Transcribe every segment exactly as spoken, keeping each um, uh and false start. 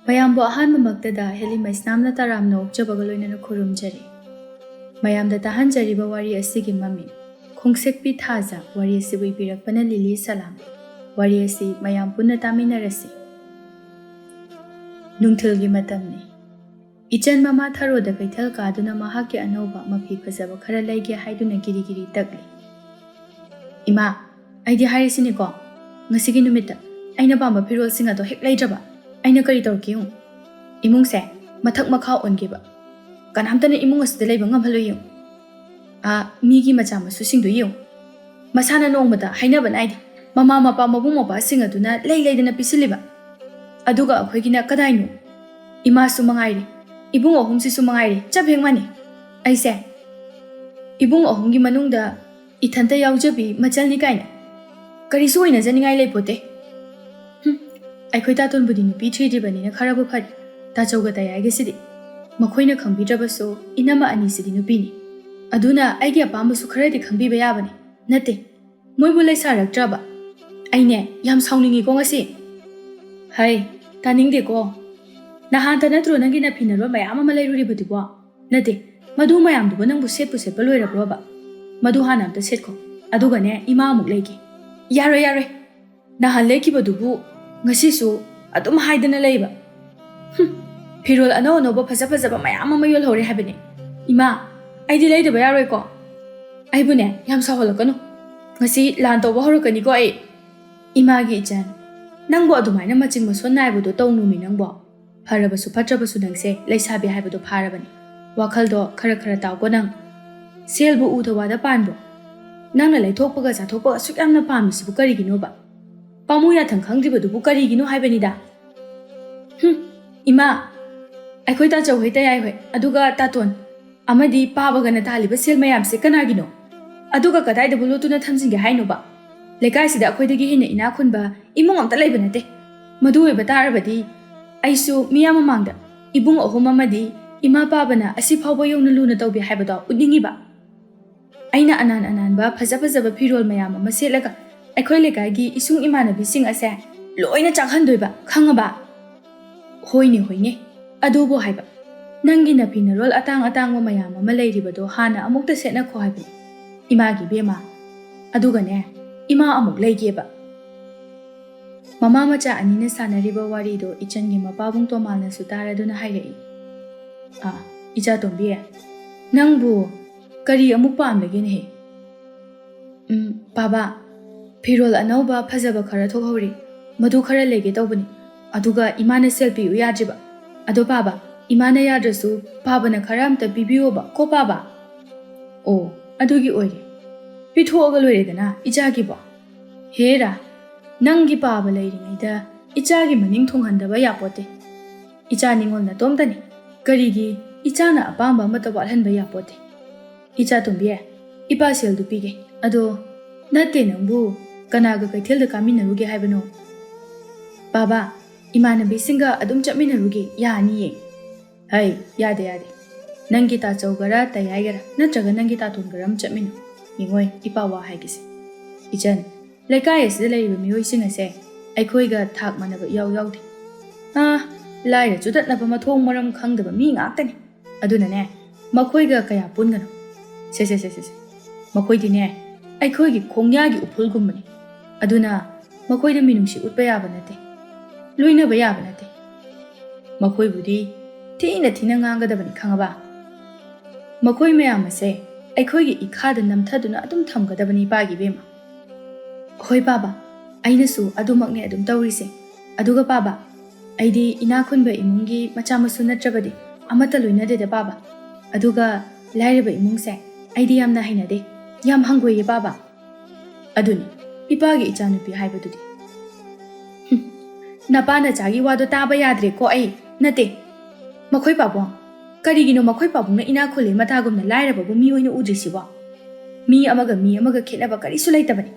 ꯃꯌꯥꯝꯕꯨ ꯑꯍꯥꯟꯕꯃꯛꯇꯗ ꯍꯦꯂꯤ ꯃꯩꯁꯅꯥꯝꯅ ꯇꯔꯥꯝꯅ ꯑꯣꯛꯆꯕꯒ ꯂꯣꯏꯅꯅ ꯈꯨꯔꯨꯝꯖꯔꯤ꯫ ꯃꯌꯥꯝꯗ ꯇꯥꯍꯟꯖꯔꯤꯕ ꯋꯥꯔꯤ ꯑꯁꯤꯒꯤ ꯃꯃꯤꯡ ꯈꯣꯡꯁꯦꯛꯄꯤ ꯊꯥꯖ꯫ ꯋꯥꯔꯤ ꯑꯁꯤꯕꯨ ꯏꯕꯤꯔꯛꯄꯅ ꯂꯤꯂꯤ ꯁꯂꯥꯝ꯫ ꯋꯥꯔꯤ ꯑꯁꯤ ꯃꯌꯥꯝ ꯄꯨꯟꯅ ꯇꯥꯃꯤꯟꯅꯔꯁꯤ꯫ ꯅꯨꯡꯊꯤꯜꯒꯤ ꯃꯇꯝꯅꯤ꯫ ꯏꯆꯟ ꯃꯃꯥ ꯊꯔꯣꯗ ꯀꯩꯊꯦꯜ ꯀꯥꯗꯨꯅ ꯃꯍꯥꯛꯀꯤ ꯑꯅꯧꯕ ꯃꯐꯤ ꯐꯖꯕ ꯈꯔ ꯂꯩꯒꯦ ꯍꯥꯏꯗꯨꯅ ꯒꯤꯔꯤ ꯒꯤꯔꯤ ꯇꯛꯂꯤ꯫ "ꯏꯃꯥ, ꯑꯩꯗꯤ ꯍꯥꯏꯔꯤꯁꯤꯅꯤꯀꯣ, ꯉꯁꯤꯒꯤ ꯅꯨꯃꯤꯠꯇ ꯑꯩꯅ ꯄꯥꯝꯕ ꯐꯤꯔꯣꯜꯁꯤꯡ ꯑꯗꯣ ꯍꯦꯛ ꯂꯩꯗ꯭ꯔꯕ ꯑꯩꯅ ꯀꯔꯤ ꯇꯧꯔꯛꯀꯦ ꯌꯦꯡꯉꯨ꯫ ꯏꯃꯨꯡꯁꯦ ꯃꯊꯛ ꯃꯈꯥ ꯑꯣꯟꯈꯤꯕ, ꯀꯅꯥꯝꯇꯅ ꯏꯃꯨꯡ ꯑꯁꯤꯗ ꯂꯩꯕ ꯉꯝꯍꯜꯂꯣꯏ ꯌꯦꯡꯉꯨ꯫ ꯑꯥ, ꯃꯤꯒꯤ ꯃꯆꯥ ꯃꯁꯨꯁꯤꯡꯗꯣ ꯌꯦꯡꯉꯨ, ꯃꯁꯥꯅ ꯅꯣꯡꯃꯇ ꯍꯥꯏꯅꯕ ꯅꯥꯏꯗꯦ꯫ ꯃꯃꯥ ꯃꯄꯥ ꯃꯕꯨꯡ ꯃꯧꯄ꯭ꯋꯥꯁꯤꯡ ꯑꯗꯨꯅ ꯂꯩ ꯂꯩꯗꯅ ꯄꯤꯁꯤꯜꯂꯤꯕ, ꯑꯗꯨꯒ ꯑꯩꯈꯣꯏꯒꯤꯅ ꯀꯗꯥꯏꯅꯣ? ꯏꯃꯥꯁꯨ ꯃꯉꯥꯏꯔꯦ, ꯏꯕꯨꯡ ꯑꯍꯨꯝꯁꯤꯁꯨ ꯃꯉꯥꯏꯔꯦ, ꯆꯞ ꯍꯦꯛ ꯃꯥꯟꯅꯩ꯫ ꯑꯩꯁꯦ ꯏꯕꯨꯡ ꯑꯍꯨꯝꯒꯤ ꯃꯅꯨꯡꯗ ꯏꯊꯟꯇ ꯌꯥꯎꯖꯕꯤ ꯃꯆꯜꯅꯤ ꯀꯥꯏꯅ ꯀꯔꯤꯁꯨ ꯑꯣꯏꯅꯖꯅꯤꯡꯉꯥꯏ ꯂꯩꯄꯣꯠꯇꯦ꯫ ꯍꯨꯝ, ꯑꯩꯈꯣꯏ ꯇꯥꯇꯣꯟꯕꯨꯗꯤ ꯅꯨꯄꯤ ꯊꯤꯗ꯭ꯔꯤꯕꯅꯤꯅ ꯈꯔꯕꯨ ꯐꯔꯤ꯫ ꯇꯥꯆꯧꯒ ꯇꯌꯥꯏꯒꯁꯤꯗꯤ ꯃꯈꯣꯏꯅ ꯈꯪꯕꯤꯗ꯭ꯔꯕꯁꯨ ꯏꯅꯝꯃ ꯑꯅꯤꯁꯤꯗꯤ ꯅꯨꯄꯤꯅꯤ꯫ ꯑꯗꯨꯅ ꯑꯩꯒꯤ ꯑꯄꯥꯝꯕꯁꯨ ꯈꯔꯗꯤ ꯈꯪꯕꯤꯕ ꯌꯥꯕꯅꯤ꯫ ꯅꯠꯇꯦ, ꯃꯣꯏꯕꯨ ꯂꯩꯁꯥꯔꯛꯇ꯭ꯔꯕ? ꯑꯩꯅꯦ ꯌꯥꯝ ꯁꯥꯎꯅꯤꯡꯉꯤꯀꯣ ꯉꯁꯤ꯫ ꯍꯩ, ꯇꯥꯅꯤꯡꯗꯦꯀꯣ꯫ ꯅꯍꯥꯟꯇ ꯅꯠꯇ꯭ꯔꯣ ꯅꯪꯒꯤ ꯅꯐꯤ ꯅꯔꯣꯜ ꯃꯌꯥꯝ ꯑꯃ ꯂꯩꯔꯨꯔꯤꯕꯗꯨꯕꯣ? ꯅꯠꯇꯦ, ꯃꯗꯨ ꯃꯌꯥꯝꯗꯨꯕꯨ ꯅꯪꯕꯨ ꯁꯦꯠꯄꯨ ꯁꯦꯠꯄ ꯂꯣꯏꯔꯕ꯭ꯔꯣꯕ? ꯃꯗꯨ ꯍꯥꯟꯅ ꯑꯝꯇ ꯁꯦꯠꯈꯣ, ꯑꯗꯨꯒꯅꯦ ꯏꯃꯥ ꯑꯃꯨꯛ ꯂꯩꯒꯦ꯫ ꯌꯥꯔꯣꯏ, ꯌꯥꯔꯣꯏ, ꯅꯍꯥꯟ ꯂꯩꯈꯤꯕꯗꯨꯕꯨ ꯉꯁꯤꯁꯨ ꯑꯗꯨꯝ ꯍꯥꯏꯗꯅ ꯂꯩꯕ꯫ ꯍꯨꯝ, ꯐꯤꯔꯣꯜ ꯑꯅꯧ ꯑꯅꯧꯕ ꯐꯖ ꯐꯖꯕ ꯃꯌꯥꯝ ꯑꯃ ꯌꯣꯜꯍꯧꯔꯦ ꯍꯥꯏꯕꯅꯦ꯫ ꯏꯃꯥ, ꯑꯩꯗꯤ ꯂꯩꯗꯕ ꯌꯥꯔꯣꯏꯀꯣ꯫ ꯑꯩꯕꯨꯅꯦ ꯌꯥꯝ ꯁꯥꯎꯍꯜꯂꯛꯀꯅꯨ꯫ ꯉꯁꯤ ꯂꯥꯟ ꯇꯧꯕ ꯍꯧꯔꯛꯀꯅꯤꯀꯣ ꯑꯩ꯫ ꯏꯃꯥꯒꯤ ꯏꯆꯟ, ꯅꯪꯕꯨ ꯑꯗꯨꯃꯥꯏꯅ ꯃꯆꯤꯡ ꯃꯁꯣꯟ ꯅꯥꯏꯕꯗꯣ ꯇꯧꯅꯨꯃꯤ ꯅꯪꯕꯣ꯫ ꯐꯔꯕꯁꯨ ꯐꯠꯇ꯭ꯔꯕꯁꯨ ꯅꯪꯁꯦ ꯂꯩꯁꯥꯕꯤ ꯍꯥꯏꯕꯗꯣ ꯐꯥꯔꯕꯅꯤ꯫ ꯋꯥꯈꯜꯗꯣ ꯈꯔ ꯈꯔ ꯇꯥꯎꯀꯣ ꯅꯪ꯫ ꯁꯦꯜꯕꯨ ꯎꯗ ꯋꯥꯗ ꯄꯥꯟꯕ꯭ꯔꯣ? ꯅꯪꯅ ꯂꯩꯊꯣꯛꯄꯒ ꯆꯥꯊꯣꯛꯄꯒ ꯑꯁꯨꯛ ꯌꯥꯝꯅ ꯄꯥꯝꯃꯤꯁꯤꯕꯨ ꯀꯔꯤꯒꯤꯅꯣꯕ? ꯄꯥꯝꯃꯨ ꯌꯥꯊꯪ ꯈꯪꯗ꯭ꯔꯤꯕꯗꯨꯕꯨ ꯀꯔꯤꯒꯤꯅꯣ ꯍꯥꯏꯕꯅꯤꯗ꯫ ꯍꯨꯝ, ꯏꯃꯥ, ꯑꯩꯈꯣꯏ ꯇꯥꯆꯧ ꯍꯣꯏ, ꯇꯌꯥꯏ ꯍꯣꯏ, ꯑꯗꯨꯒ ꯇꯥꯇꯣꯟ ꯑꯃꯗꯤ ꯄꯥꯕꯒꯅ ꯇꯥꯜꯂꯤꯕ ꯁꯦꯜ ꯃꯌꯥꯝꯁꯦ ꯀꯅꯥꯒꯤꯅꯣ? ꯑꯗꯨꯒ ꯀꯗꯥꯏꯗꯕꯨ ꯂꯣꯠꯇꯨꯅ ꯊꯝꯖꯤꯟꯒꯦ ꯍꯥꯏꯅꯣꯕ? ꯂꯩꯀꯥꯏꯁꯤꯗ ꯑꯩꯈꯣꯏꯗꯒꯤ ꯍꯦꯟꯅ ꯏꯅꯥꯛ ꯈꯨꯟꯕ ꯏꯃꯨꯡ ꯑꯝꯇ ꯂꯩꯕ ꯅꯠꯇꯦ꯫ ꯃꯗꯨ ꯑꯣꯏꯕ ꯇꯥꯔꯕꯗꯤ ꯑꯩꯁꯨ ꯃꯤꯌꯥꯝ ꯃꯃꯥꯡꯗ ꯏꯕꯨꯡ ꯑꯍꯨꯝ ꯑꯃꯗꯤ ꯏꯃꯥ ꯄꯥꯕꯅ ꯑꯁꯤ ꯐꯥꯎꯕ ꯌꯧꯅ ꯂꯨꯅ ꯇꯧꯕꯤ ꯍꯥꯏꯕꯗꯣ ꯎꯠꯅꯤꯡꯉꯤꯕ꯫ ꯑꯩꯅ ꯑꯅꯥꯟ ꯑꯅꯥꯟꯕ ꯐꯖ ꯐꯖꯕ ꯐꯤꯔꯣꯜ ꯃꯌꯥꯝ ꯑꯃ ꯁꯦꯠꯂꯒ ꯑꯩꯈꯣꯏ ꯂꯩꯀꯥꯏꯒꯤ ꯏꯁꯨꯡ ꯏꯃꯥꯟꯅꯕꯤꯁꯤꯡ ꯑꯁꯦ ꯂꯣꯏꯅ ꯆꯥꯛꯍꯟꯗꯣꯏꯕ, ꯈꯪꯉꯕ? ꯍꯣꯏꯅꯦ, ꯍꯣꯏꯅꯦ, ꯑꯗꯨꯕꯨ ꯍꯥꯏꯕ, ꯅꯪꯒꯤ ꯅꯐꯤ ꯅꯔꯣꯜ ꯑꯇꯥꯡ ꯑꯇꯥꯡꯕ ꯃꯌꯥꯝ ꯑꯃ ꯂꯩꯔꯤꯕꯗꯣ ꯍꯥꯟꯅ ꯑꯃꯨꯛꯇ ꯁꯦꯠꯅꯈꯣ ꯍꯥꯏꯕꯅꯤ, ꯏꯃꯥꯒꯤ ꯏꯕꯦꯝꯃ꯫ ꯑꯗꯨꯒꯅꯦ, ꯏꯃꯥ ꯑꯃꯨꯛ ꯂꯩꯒꯦꯕ꯫ ꯃꯃꯥ ꯃꯆꯥ ꯑꯅꯤꯅ ꯁꯥꯟꯅꯔꯤꯕ ꯋꯥꯔꯤꯗꯣ ꯏꯆꯟꯒꯤ ꯃꯄꯥꯕꯨꯡ ꯇꯣꯃꯥꯜꯅꯁꯨ ꯇꯥꯔꯗꯨꯅ ꯍꯥꯏꯔꯛꯏ, "ꯑꯥ, ꯏꯆꯥ ꯇꯣꯝꯕꯤ, ꯅꯪꯕꯨ ꯀꯔꯤ ꯑꯃꯨꯛ ꯄꯥꯝꯂꯒꯦꯅꯦꯍꯦ?" "ꯎꯝ, ꯄꯥꯕ, ꯐꯤꯔꯣꯜ ꯑꯅꯧꯕ ꯐꯖꯕ ꯈꯔ ꯊꯣꯛꯍꯧꯔꯤ, ꯃꯗꯨ ꯈꯔ ꯂꯩꯒꯦ ꯇꯧꯕꯅꯤ꯫ ꯑꯗꯨꯒ ꯏꯃꯥꯅ ꯁꯦꯜ ꯄꯤꯌꯨ ꯌꯥꯗ꯭ꯔꯤꯕ꯫ ꯑꯗꯣ ꯄꯥꯕ, ꯏꯃꯥꯅ ꯌꯥꯗ꯭ꯔꯁꯨ ꯄꯥꯕꯅ ꯈꯔ ꯑꯝꯇ ꯄꯤꯕꯤꯌꯣꯕ ꯀꯣ ꯄꯥꯕ?" "ꯑꯣ, ꯑꯗꯨꯒꯤ ꯑꯣꯏꯔꯦ꯫ ꯄꯤꯊꯣꯛꯑꯒ ꯂꯣꯏꯔꯦꯗꯅ ꯏꯆꯥꯒꯤꯕꯣ꯫ ꯍꯦꯔꯥ, ꯅꯪꯒꯤ ꯄꯥꯕ ꯂꯩꯔꯤꯉꯩꯗ ꯏꯆꯥꯒꯤ ꯃꯅꯤꯡ ꯊꯨꯡꯍꯟꯗꯕ ꯌꯥꯄꯣꯠꯇꯦ꯫ ꯏꯆꯥ ꯅꯤꯉꯣꯜ ꯅꯇꯣꯝꯇꯅꯤ꯫ ꯀꯔꯤꯒꯤ ꯏꯆꯥꯅ ꯑꯄꯥꯝꯕ ꯑꯃꯠꯇ ꯋꯥꯠꯍꯟꯕ ꯌꯥꯄꯣꯠꯇꯦ꯫ ꯏꯆꯥ ꯇꯣꯝꯕꯤ, ꯏꯄꯥ ꯁꯦꯜꯗꯨ ꯄꯤꯒꯦ꯫ ꯑꯗꯣ ꯅꯠꯇꯦ, ꯅꯪꯕꯨ ꯀꯅꯥꯒ ꯀꯩꯊꯦꯜꯗ ꯀꯥꯃꯤꯟꯅꯔꯨꯒꯦ ꯍꯥꯏꯕꯅꯣ?" "ꯄꯥꯕ, ꯏꯃꯥꯟꯅꯕꯤꯁꯤꯡꯒ ꯑꯗꯨꯝ ꯆꯠꯃꯤꯟꯅꯔꯨꯒꯦ, ꯌꯥꯅꯤꯌꯦ?" "ꯍꯩ, ꯌꯥꯗꯦ, ꯌꯥꯗꯦ꯫ ꯅꯪꯒꯤ ꯇꯥꯆꯧꯒꯔ ꯇꯌꯥꯏꯒꯔ ꯅꯠꯇ꯭ꯔꯒ ꯅꯪꯒꯤ ꯇꯥꯇꯣꯟꯒꯔ ꯑꯃ ꯆꯠꯃꯤꯟꯅꯧ꯫ ꯌꯦꯡꯉꯣꯏ, ꯏꯄꯥ ꯋꯥ ꯍꯥꯏꯒꯦꯁꯦ꯫ ꯏꯆꯟ, ꯂꯩꯀꯥꯏ ꯑꯁꯤꯗ ꯂꯩꯔꯤꯕ ꯃꯤꯑꯣꯏꯁꯤꯡ ꯑꯁꯦ ꯑꯩꯈꯣꯏꯒ ꯊꯥꯛ ꯃꯥꯟꯅꯕ ꯏꯌꯥꯎ ꯌꯥꯎꯗꯦ꯫ ꯑꯥ, ꯂꯥꯏꯔ ꯆꯨꯗꯠꯅꯕ ꯃꯊꯣꯡ ꯃꯔꯝ ꯈꯪꯗꯕ ꯃꯤ ꯉꯥꯛꯇꯅꯤ꯫ ꯑꯗꯨꯅꯅꯦ, ꯃꯈꯣꯏꯒ ꯀꯌꯥ ꯄꯨꯟꯒꯅꯨ꯫ ꯁꯦ, ꯁꯦ, ꯁꯦ, ꯁꯦ, ꯁꯦ꯫ ꯃꯈꯣꯏꯗꯤꯅꯦ, ꯑꯩꯈꯣꯏꯒꯤ ꯈꯣꯡꯌꯥꯒꯤ ꯎꯐꯨꯜꯒꯨꯝꯕꯅꯤ꯫ ꯑꯗꯨꯅ ꯃꯈꯣꯏꯗ ꯃꯤꯅꯨꯡꯁꯤ ꯎꯠꯄ ꯌꯥꯕ ꯅꯠꯇꯦ, ꯂꯣꯏꯅꯕ ꯌꯥꯕ ꯅꯠꯇꯦ꯫ ꯃꯈꯣꯏꯕꯨꯗꯤ ꯊꯤꯅ ꯊꯤꯅ ꯉꯥꯡꯒꯗꯕꯅꯤ, ꯈꯪꯉꯕ? ꯃꯈꯣꯏ ꯃꯌꯥꯝ ꯑꯁꯦ ꯑꯩꯈꯣꯏꯒꯤ ꯏꯈꯥꯗ ꯅꯝꯊꯗꯨꯅ ꯑꯗꯨꯝ ꯊꯝꯒꯗꯕꯅꯤ, ꯏꯄꯥꯒꯤ ꯏꯕꯦꯝꯃ꯫" "ꯍꯣꯏ ꯄꯥꯕ, ꯑꯩꯅꯁꯨ ꯑꯗꯨꯃꯛꯅꯦ ꯑꯗꯨꯝ ꯇꯧꯔꯤꯁꯦ꯫ ꯑꯗꯨꯒ ꯄꯥꯕ, ꯑꯩꯗꯤ ꯏꯅꯥꯛ ꯈꯨꯟꯕ ꯏꯃꯨꯡꯒꯤ ꯃꯆꯥ ꯃꯁꯨ ꯅꯠꯇ꯭ꯔꯕꯗꯤ ꯑꯃꯠꯇ ꯂꯣꯏꯅꯗꯦꯗ ꯄꯥꯕ꯫ ꯑꯗꯨꯒ ꯂꯥꯏꯔꯕ ꯏꯃꯨꯡꯁꯦ ꯑꯩꯗꯤ ꯌꯥꯝꯅ ꯍꯩꯅꯗꯦ, ꯌꯥꯝ ꯍꯪꯒꯣꯏꯌꯦ ꯄꯥꯕ꯫" "ꯑꯗꯨꯅꯤ, ꯏꯄꯥꯒꯤ ꯏꯆꯥꯅꯨꯄꯤ ꯍꯥꯏꯕꯗꯨꯗꯤ꯫" "ꯍꯨꯝ, ꯅꯄꯥ ꯅꯆꯥꯒꯤ ꯋꯥꯗꯣ ꯇꯥꯕ ꯌꯥꯗ꯭ꯔꯦꯀꯣ ꯑꯩ꯫ ꯅꯠꯇꯦ, ꯃꯈꯣꯏ ꯄꯥꯕꯨꯡ, ꯀꯔꯤꯒꯤꯅꯣ ꯃꯈꯣꯏ ꯄꯥꯕꯨꯡꯅ ꯏꯅꯥꯛ ꯈꯨꯜꯂꯦ ꯃꯇꯥꯒꯨꯝꯅ ꯂꯥꯏꯔꯕꯕꯨ ꯃꯤ ꯑꯣꯏꯅ ꯎꯗ꯭ꯔꯤꯁꯤꯕꯣ? ꯃꯤ ꯑꯃꯒ ꯃꯤ ꯑꯃꯒ ꯈꯦꯠꯅꯕ ꯀꯔꯤꯁꯨ ꯂꯩꯇꯕꯅꯤ꯫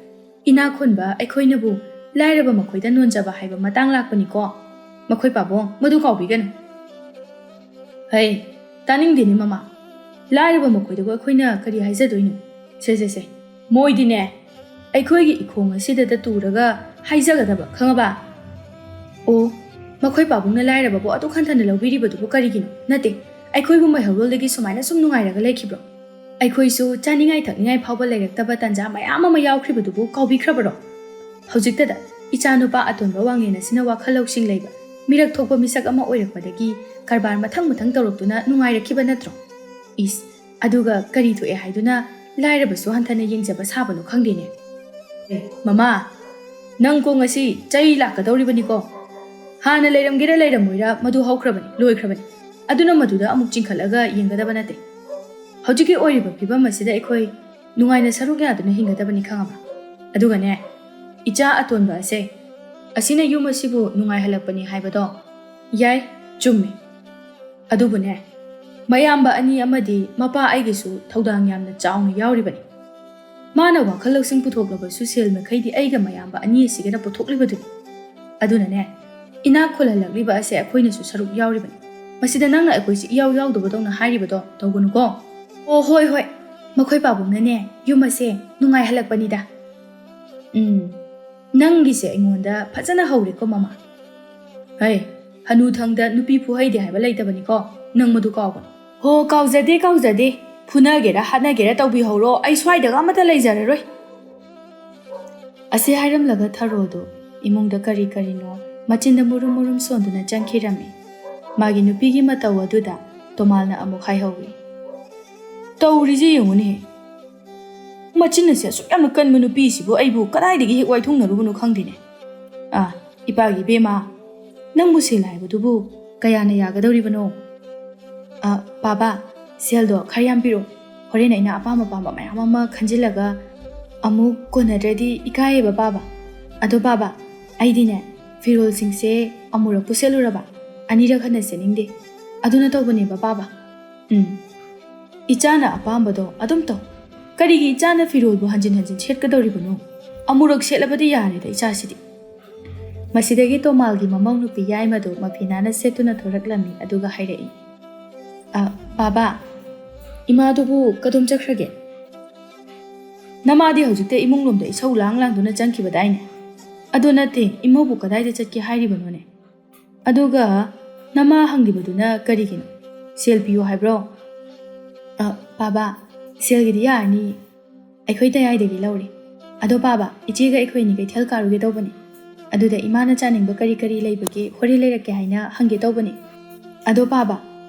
ꯏꯅꯥꯛ ꯈꯨꯟꯕ ꯑꯩꯈꯣꯏꯅꯕꯨ ꯂꯥꯏꯔꯕ ꯃꯈꯣꯏꯗ ꯅꯣꯟꯖꯕ ꯍꯥꯏꯕ ꯃꯇꯥꯡ ꯂꯥꯛꯄꯅꯤꯀꯣ꯫ ꯃꯈꯣꯏ ꯄꯥꯕꯨꯡ, ꯃꯗꯨ ꯀꯥꯎꯕꯤꯒꯅꯨ꯫" "ꯍꯩ, ꯇꯥꯅꯤꯡꯗꯦꯅꯦ ꯃꯃꯥ꯫ ꯂꯥꯏꯔꯕ ꯃꯈꯣꯏꯗꯕꯨ ꯑꯩꯈꯣꯏꯅ ꯀꯔꯤ ꯍꯥꯏꯖꯗꯣꯏꯅꯣ? ꯁꯦ, ꯁꯦ, ꯁꯦ꯫ ꯃꯣꯏꯗꯤꯅꯦ, ꯑꯩꯈꯣꯏꯒꯤ ꯏꯈꯣꯡ ꯑꯁꯤꯗꯇ ꯇꯨꯔꯒ ꯍꯥꯏꯖꯒꯗꯕ, ꯈꯪꯉꯕ?" "ꯑꯣ, ꯃꯈꯣꯏ ꯄꯥꯕꯨꯡꯅ ꯂꯥꯏꯔꯕꯕꯨ ꯑꯗꯨꯛ ꯍꯟꯊꯅ ꯂꯧꯕꯤꯔꯤꯕꯗꯨꯕꯨ ꯀꯔꯤꯒꯤꯅꯣ? ꯅꯠꯇꯦ, ꯑꯩꯈꯣꯏꯕꯨ ꯃꯩꯍꯧꯔꯣꯜꯗꯒꯤ ꯁꯨꯃꯥꯏꯅ ꯁꯨꯝ ꯅꯨꯡꯉꯥꯏꯔꯒ ꯂꯩꯈꯤꯕ꯭ꯔꯣ? ꯑꯩꯈꯣꯏꯁꯨ ꯆꯥꯅꯤꯡꯉꯥꯏ ꯊꯛꯅꯤꯡꯉꯥꯏ ꯐꯥꯎꯕ ꯂꯩꯔꯛꯇꯕ ꯇꯥꯟꯖꯥ ꯃꯌꯥꯝ ꯑꯃ ꯌꯥꯎꯈ꯭ꯔꯤꯕꯗꯨꯕꯨ ꯀꯥꯎꯕꯤꯈ꯭ꯔꯕꯔꯣ? ꯍꯧꯖꯤꯛꯇꯗ ꯏꯆꯥꯅꯨꯄꯥ ꯑꯇꯣꯟꯕ ꯋꯥꯡꯂꯦꯟ ꯑꯁꯤꯅ ꯋꯥꯈꯜ ꯂꯧꯁꯤꯡ ꯂꯩꯕ, ꯃꯤꯔꯛ ꯊꯣꯛꯄ ꯃꯤꯁꯛ ꯑꯃ ꯑꯣꯏꯔꯛꯄꯗꯒꯤ ꯀꯔꯕꯥꯔ ꯃꯊꯪ ꯃꯊꯪ ꯇꯧꯔꯛꯇꯨꯅ ꯅꯨꯡꯉꯥꯏꯔꯛꯈꯤꯕ ꯅꯠꯇ꯭ꯔꯣ? ꯏꯁ, ꯑꯗꯨꯒ ꯀꯔꯤ ꯊꯣꯛꯑꯦ ꯍꯥꯏꯗꯨꯅ ꯂꯥꯏꯔꯕꯁꯨ ꯍꯟꯊꯅ ꯌꯦꯡꯖꯕ ꯁꯥꯕꯅꯣ ꯈꯪꯗꯦꯅꯦ꯫ ꯑꯦ, ꯃꯃꯥ, ꯅꯪ ꯀꯣ ꯉꯁꯤ ꯆꯩ ꯂꯥꯛꯀꯗꯧꯔꯤꯕꯅꯤꯀꯣ꯫ ꯍꯥꯟꯅ ꯂꯩꯔꯝꯒꯦꯔꯥ ꯂꯩꯔꯝꯃꯣꯏꯔꯥ, ꯃꯗꯨ ꯍꯧꯈ꯭ꯔꯕꯅꯤ, ꯂꯣꯏꯈ꯭ꯔꯕꯅꯤ꯫ ꯑꯗꯨꯅ ꯃꯗꯨꯗ ꯑꯃꯨꯛ ꯆꯤꯡꯈꯠꯂꯒ ꯌꯦꯡꯒꯗꯕ ꯅꯠꯇꯦ꯫ ꯍꯧꯖꯤꯛꯀꯤ ꯑꯣꯏꯔꯤꯕ ꯐꯤꯕꯝ ꯑꯁꯤꯗ ꯑꯩꯈꯣꯏ ꯅꯨꯡꯉꯥꯏꯅ ꯁꯔꯨꯛ ꯌꯥꯗꯨꯅ ꯍꯤꯡꯒꯗꯕꯅꯤ, ꯈꯪꯉꯕ? ꯑꯗꯨꯒꯅꯦ, ꯏꯆꯥ ꯑꯇꯣꯟꯕ ꯑꯁꯦ, ꯑꯁꯤꯅ ꯌꯨꯝ ꯑꯁꯤꯕꯨ ꯅꯨꯡꯉꯥꯏꯍꯜꯂꯛꯄꯅꯤ ꯍꯥꯏꯕꯗꯣ, ꯌꯥꯏ, ꯆꯨꯝꯃꯤ꯫ ꯑꯗꯨꯕꯨꯅꯦ, ꯃꯌꯥꯝꯕ ꯑꯅꯤ ꯑꯃꯗꯤ ꯃꯄꯥ ꯑꯩꯒꯤꯁꯨ ꯊꯧꯗꯥꯡ ꯌꯥꯝꯅ ꯆꯥꯎꯅ ꯌꯥꯎꯔꯤꯕꯅꯤ꯫ ꯃꯥꯅ ꯋꯥꯈꯜ ꯂꯧꯁꯤꯡ ꯄꯨꯊꯣꯛꯂꯕꯁꯨ ꯁꯦꯜ ꯃꯈꯩꯗꯤ ꯑꯩꯒ ꯃꯌꯥꯝꯕ ꯑꯅꯤ ꯑꯁꯤꯒꯅ ꯄꯨꯊꯣꯛꯂꯤꯕꯗꯨꯅꯤ꯫ ꯑꯗꯨꯅꯅꯦ, ꯏꯅꯥꯛ ꯈꯨꯜꯍꯜꯂꯛꯂꯤꯕ ꯑꯁꯦ ꯑꯩꯈꯣꯏꯅꯁꯨ ꯁꯔꯨꯛ ꯌꯥꯎꯔꯤꯕꯅꯤ꯫ ꯃꯁꯤꯗ ꯅꯪꯅ ꯑꯩꯈꯣꯏꯁꯤ ꯏꯌꯥꯎ ꯌꯥꯎꯗꯕꯗꯧꯅ ꯍꯥꯏꯔꯤꯕꯗꯣ ꯇꯧꯒꯅꯨꯀꯣ꯫ ꯑꯣ, ꯍꯣꯏ, ꯍꯣꯏ, ꯃꯈꯣꯏ ꯄꯥꯕꯨꯡꯅꯅꯦ ꯌꯨꯝ ꯑꯁꯦ ꯅꯨꯡꯉꯥꯏꯍꯜꯂꯛꯄꯅꯤꯗ꯫ ꯎꯝ, ꯅꯪꯒꯤꯁꯦ ꯑꯩꯉꯣꯟꯗ ꯐꯖꯅ ꯍꯧꯔꯦꯀꯣ, ꯃꯃꯥ꯫ ꯍꯩ, ꯍꯅꯨꯊꯪꯗ ꯅꯨꯄꯤ ꯐꯨꯍꯩꯗꯦ ꯍꯥꯏꯕ ꯂꯩꯇꯕꯅꯤꯀꯣ, ꯅꯪ ꯃꯗꯨ ꯀꯥꯎꯒꯅꯨ꯫ ꯍꯣ, ꯀꯥꯎꯖꯗꯦ, ꯀꯥꯎꯖꯗꯦ꯫ ꯐꯨꯅꯒꯦꯔꯥ ꯍꯥꯠꯅꯒꯦꯔꯥ ꯇꯧꯕꯤꯍꯧꯔꯣ, ꯑꯩ ꯁ꯭ꯋꯥꯏꯗꯒ ꯑꯃꯠꯇ ꯂꯩꯖꯔꯔꯣꯏ꯫ ꯑꯁꯤ ꯍꯥꯏꯔꯝꯂꯒ ꯊꯔꯣꯗꯨ ꯏꯃꯨꯡꯗ ꯀꯔꯤ ꯀꯔꯤꯅꯣ ꯃꯆꯤꯟꯗ ꯃꯨꯔꯨꯝ ꯃꯨꯔꯨꯝ ꯁꯣꯟꯗꯨꯅ ꯆꯪꯈꯤꯔꯝꯃꯤ꯫ ꯃꯥꯒꯤ ꯅꯨꯄꯤꯒꯤ ꯃꯇꯧ ꯑꯗꯨꯗ ꯇꯣꯃꯥꯜꯅ ꯑꯃꯨꯛ ꯍꯥꯏꯍꯧꯏ, "ꯇꯧꯔꯤꯁꯦ ꯌꯦꯡꯉꯨꯅꯦꯍꯦ꯫ ꯃꯆꯤꯟ ꯑꯁꯦ ꯑꯁꯨꯛ ꯌꯥꯝꯅ ꯀꯟꯕ ꯅꯨꯄꯤꯁꯤꯕꯨ ꯑꯩꯕꯨ ꯀꯗꯥꯏꯗꯒꯤ ꯍꯦꯛ ꯋꯥꯏꯊꯨꯡꯅꯔꯨꯕꯅꯣ ꯈꯪꯗꯦꯅꯦ꯫ ꯑꯥ, ꯏꯄꯥꯒꯤ ꯏꯕꯦꯝꯃ, ꯅꯪꯕꯨ ꯁꯦꯜ ꯍꯥꯏꯕꯗꯨꯕꯨ ꯀꯌꯥꯅ ꯌꯥꯒꯗꯧꯔꯤꯕꯅꯣ?" "ꯑ, ꯄꯥꯕ, ꯁꯦꯜꯗꯣ ꯈꯔ ꯌꯥꯝ ꯄꯤꯔꯛꯑꯣ꯫ ꯍꯣꯔꯦꯟ ꯑꯩꯅ ꯑꯄꯥꯝ ꯑꯄꯥꯝꯕ ꯃꯌꯥꯝ ꯑꯃ ꯈꯟꯖꯤꯜꯂꯒ ꯑꯃꯨꯛ ꯀꯣꯟꯅꯗ꯭ꯔꯗꯤ ꯏꯀꯥꯏꯌꯦꯕ, ꯄꯥꯕ꯫ ꯑꯗꯣ, ꯄꯥꯕ, ꯑꯩꯗꯤꯅꯦ, ꯐꯤꯔꯣꯜꯁꯤꯡꯁꯦ ꯑꯃꯨꯔꯛꯄꯨ ꯁꯦꯠꯂꯨꯔꯕ ꯑꯅꯤꯔꯛ ꯍꯟꯅ ꯁꯦꯠꯅꯤꯡꯗꯦ꯫ ꯑꯗꯨꯅ ꯇꯧꯕꯅꯦꯕ, ꯄꯥꯕ꯫ ꯎꯝ, ꯏꯆꯥꯅ ꯑꯄꯥꯝꯕꯗꯣ ꯑꯗꯨꯝ ꯇꯧ꯫ ꯀꯔꯤꯒꯤ ꯏꯆꯥꯅ ꯐꯤꯔꯣꯜꯕꯨ ꯍꯟꯖꯤꯟ ꯍꯟꯖꯤꯟ ꯁꯦꯠꯀꯗꯧꯔꯤꯕꯅꯣ? ꯑꯃꯨꯔꯛ ꯁꯦꯠꯂꯕꯗꯤ ꯌꯥꯔꯦꯗ ꯏꯆꯥꯁꯤꯗꯤ꯫" ꯃꯁꯤꯗꯒꯤ ꯇꯣꯃꯥꯜꯒꯤ ꯃꯃꯧ ꯅꯨꯄꯤ ꯌꯥꯏꯃꯗꯨ ꯃꯐꯤꯅꯥꯅ ꯁꯦꯠꯇꯨꯅ ꯊꯣꯔꯛꯂꯝꯃꯤ, ꯑꯗꯨꯒ ꯍꯥꯏꯔꯛꯏ, "ꯑ, ꯕꯥꯕꯥ, ꯏꯃꯥꯗꯨꯕꯨ ꯀꯗꯣꯝ ꯆꯠꯈ꯭ꯔꯒꯦ? ꯅꯃꯥꯗꯤ ꯍꯧꯖꯤꯛꯇ ꯏꯃꯨꯡ ꯂꯣꯝꯗ ꯏꯁꯧ ꯂꯥꯡ ꯂꯥꯡꯗꯨꯅ ꯆꯪꯈꯤꯕꯗꯥꯏꯅꯦ? ꯑꯗꯨ ꯅꯠꯇꯦ, ꯏꯃꯧꯕꯨ ꯀꯗꯥꯏꯗ ꯆꯠꯀꯦ ꯍꯥꯏꯔꯤꯕꯅꯣꯅꯦ?" ꯑꯗꯨꯒ ꯅꯃꯥ ꯍꯪꯂꯤꯕꯗꯨꯅ ꯀꯔꯤꯒꯤꯅꯣ? ꯁꯦꯜ ꯄꯤꯌꯨ ꯍꯥꯏꯕ꯭ꯔꯣ? ꯑ, ꯄꯥꯕ, ꯁꯦꯜꯒꯤꯗꯤ ꯌꯥꯔꯅꯤ, ꯑꯩꯈꯣꯏ ꯇꯌꯥꯏꯗꯒꯤ ꯂꯧꯔꯦ꯫ ꯑꯗꯣ ꯄꯥꯕ, ꯏꯆꯦꯒ ꯑꯩꯈꯣꯏ ꯑꯅꯤ ꯀꯩꯊꯦꯜ ꯀꯥꯔꯨꯒꯦ ꯇꯧꯕꯅꯦ꯫ ꯑꯗꯨꯗ ꯏꯃꯥꯅ ꯆꯥꯅꯤꯡꯕ ꯀꯔꯤ ꯀꯔꯤ ꯂꯩꯕꯒꯦ ꯍꯣꯔꯦꯟ ꯂꯩꯔꯛꯀꯦ ꯍꯥꯏꯅ ꯍꯪꯒꯦ ꯇꯧꯕꯅꯦ꯫ ꯑꯗꯣ ꯄꯥꯕ,